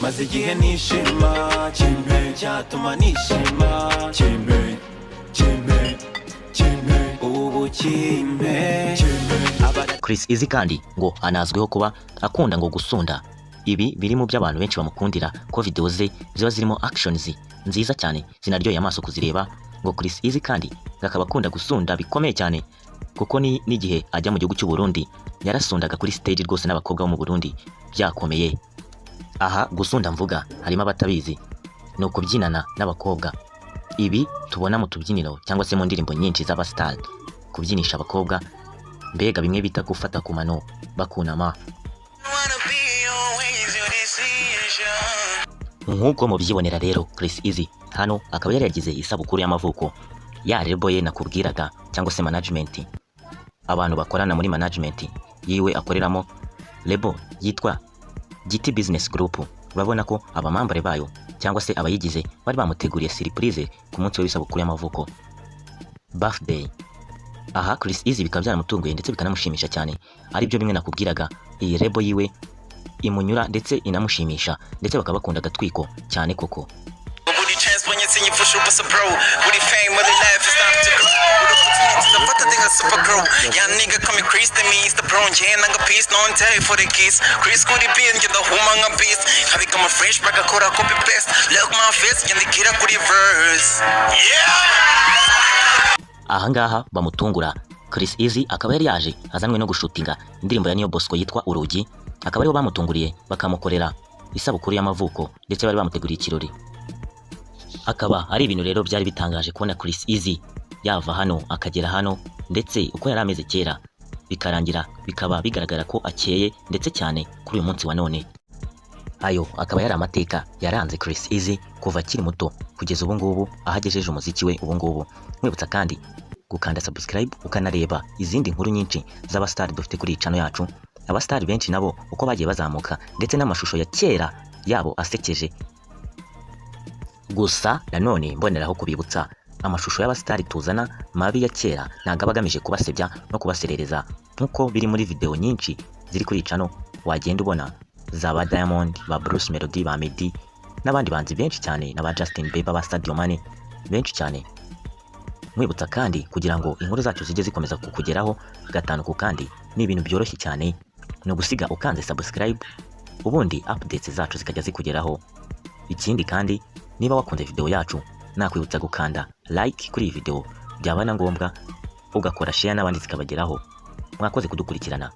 Maze igihe nishima Kimpe cyatuma nishima Kimpe Kimpe Kimpe ubu Kimpe. Chris Easy kandi ngo anazwiho kuba akunda ngo gusunda. Ibi biri mu by'abantu benshi bamukundira ko video ze ziba zirimo actions nziza cyane zinaryoheye amaso kuzireba. Ngo Chris Easy kandi akaba akunda gusunda bikomeye cyane, kuko ni n'igihe ajya mu gihugu cy'u Burundi yarasundaga kuri stage rwose n'abakobwa bo mu Burundi byakomeye. Aha gusunda mvuga harimo abatabizi, ni ukubyinana n'abakobwa. Ibi tubona mu tubyiniro cyangwa se mu ndirimbo nyinshi z'abastar, kubyinisha abakobwa, mbega bimwe bita gufata ku mano bakunama. Nk'uko mubyibonera rero Chris Easy hano akaba yari yagize isabukuru y'amavuko ya rebo ye nakubwiraga, cyangwa se management, abantu bakorana muri management yiwe akoreramo lebo yitwa Giti Business Group. Urabona ko abamambare bayo cyangwa se abayigize bari bamuteguriye surprise ku munsi w'isabukuru y'amavuko, birthday. Aha Chris Easy bikaba byaramutunguye ndetse bikanamushimisha cyane, aribyo bimwe nakubwiraga, iyi rebo yiwe imunyura ndetse inamushimisha, ndetse bakaba bakunda agatwiko cyane koko. Ahangaha bamutungura Chris Easy akaba yari yaje azanwe no gushutinga indirimbo ya Niyo Bosco yitwa Urugi, akaba ariho bamutunguriye bakamukorera isabukuru y'amavuko ndetse bari bamuteguriye ikirori. Akaba ari ibintu rero byari bitangaje kubona Chris Easy yava hano akagera hano, ndetse uko yari ameze kera bikarangira bikaba bigaragara ko akeye ndetse cyane kuri uyu munsi wa none. Ayo akaba yari amateka yaranze Chris Easy kuva akiri muto kugeza ubu ngubu aho agejeje umuziki we ubu ngubu. Mwibutsa kandi gukanda subscribe ukanareba izindi nkuru nyinshi z'abastar dufite kuri channel yacu. Abastar benshi nabo uko bagiye bazamuka ndetse n'amashusho ya kera yabo asekeje. Gusa nanone mboneraho kubibutsa amashusho y'abastar tuzana mabi ya kera ntago aba agamije kubasebya no kubaserereza nkuko biri muri video nyinshi ziri kuri channel wagenda ubona za ba Diamond, ba Bruce Melody, ba Meddy n'abandi banzi benshi cyane na ba Justin Bieber, ba Sadio Mane benshi cyane. Mwibutsa kandi kugira ngo inkuru zacu zijye zikomeza kukugeraho gatanu ku kandi ni ibintu byoroshye cyane, ni ugusiga ukanze subscribe ubundi updates zacu zikajya zikugeraho. Ikindi kandi niba wakunze video yacu nakwibutsa gukanda like kuri iyi video, byaba na ngombwa ugakora share n'abandi zikabageraho. Mwakoze kudukurikirana.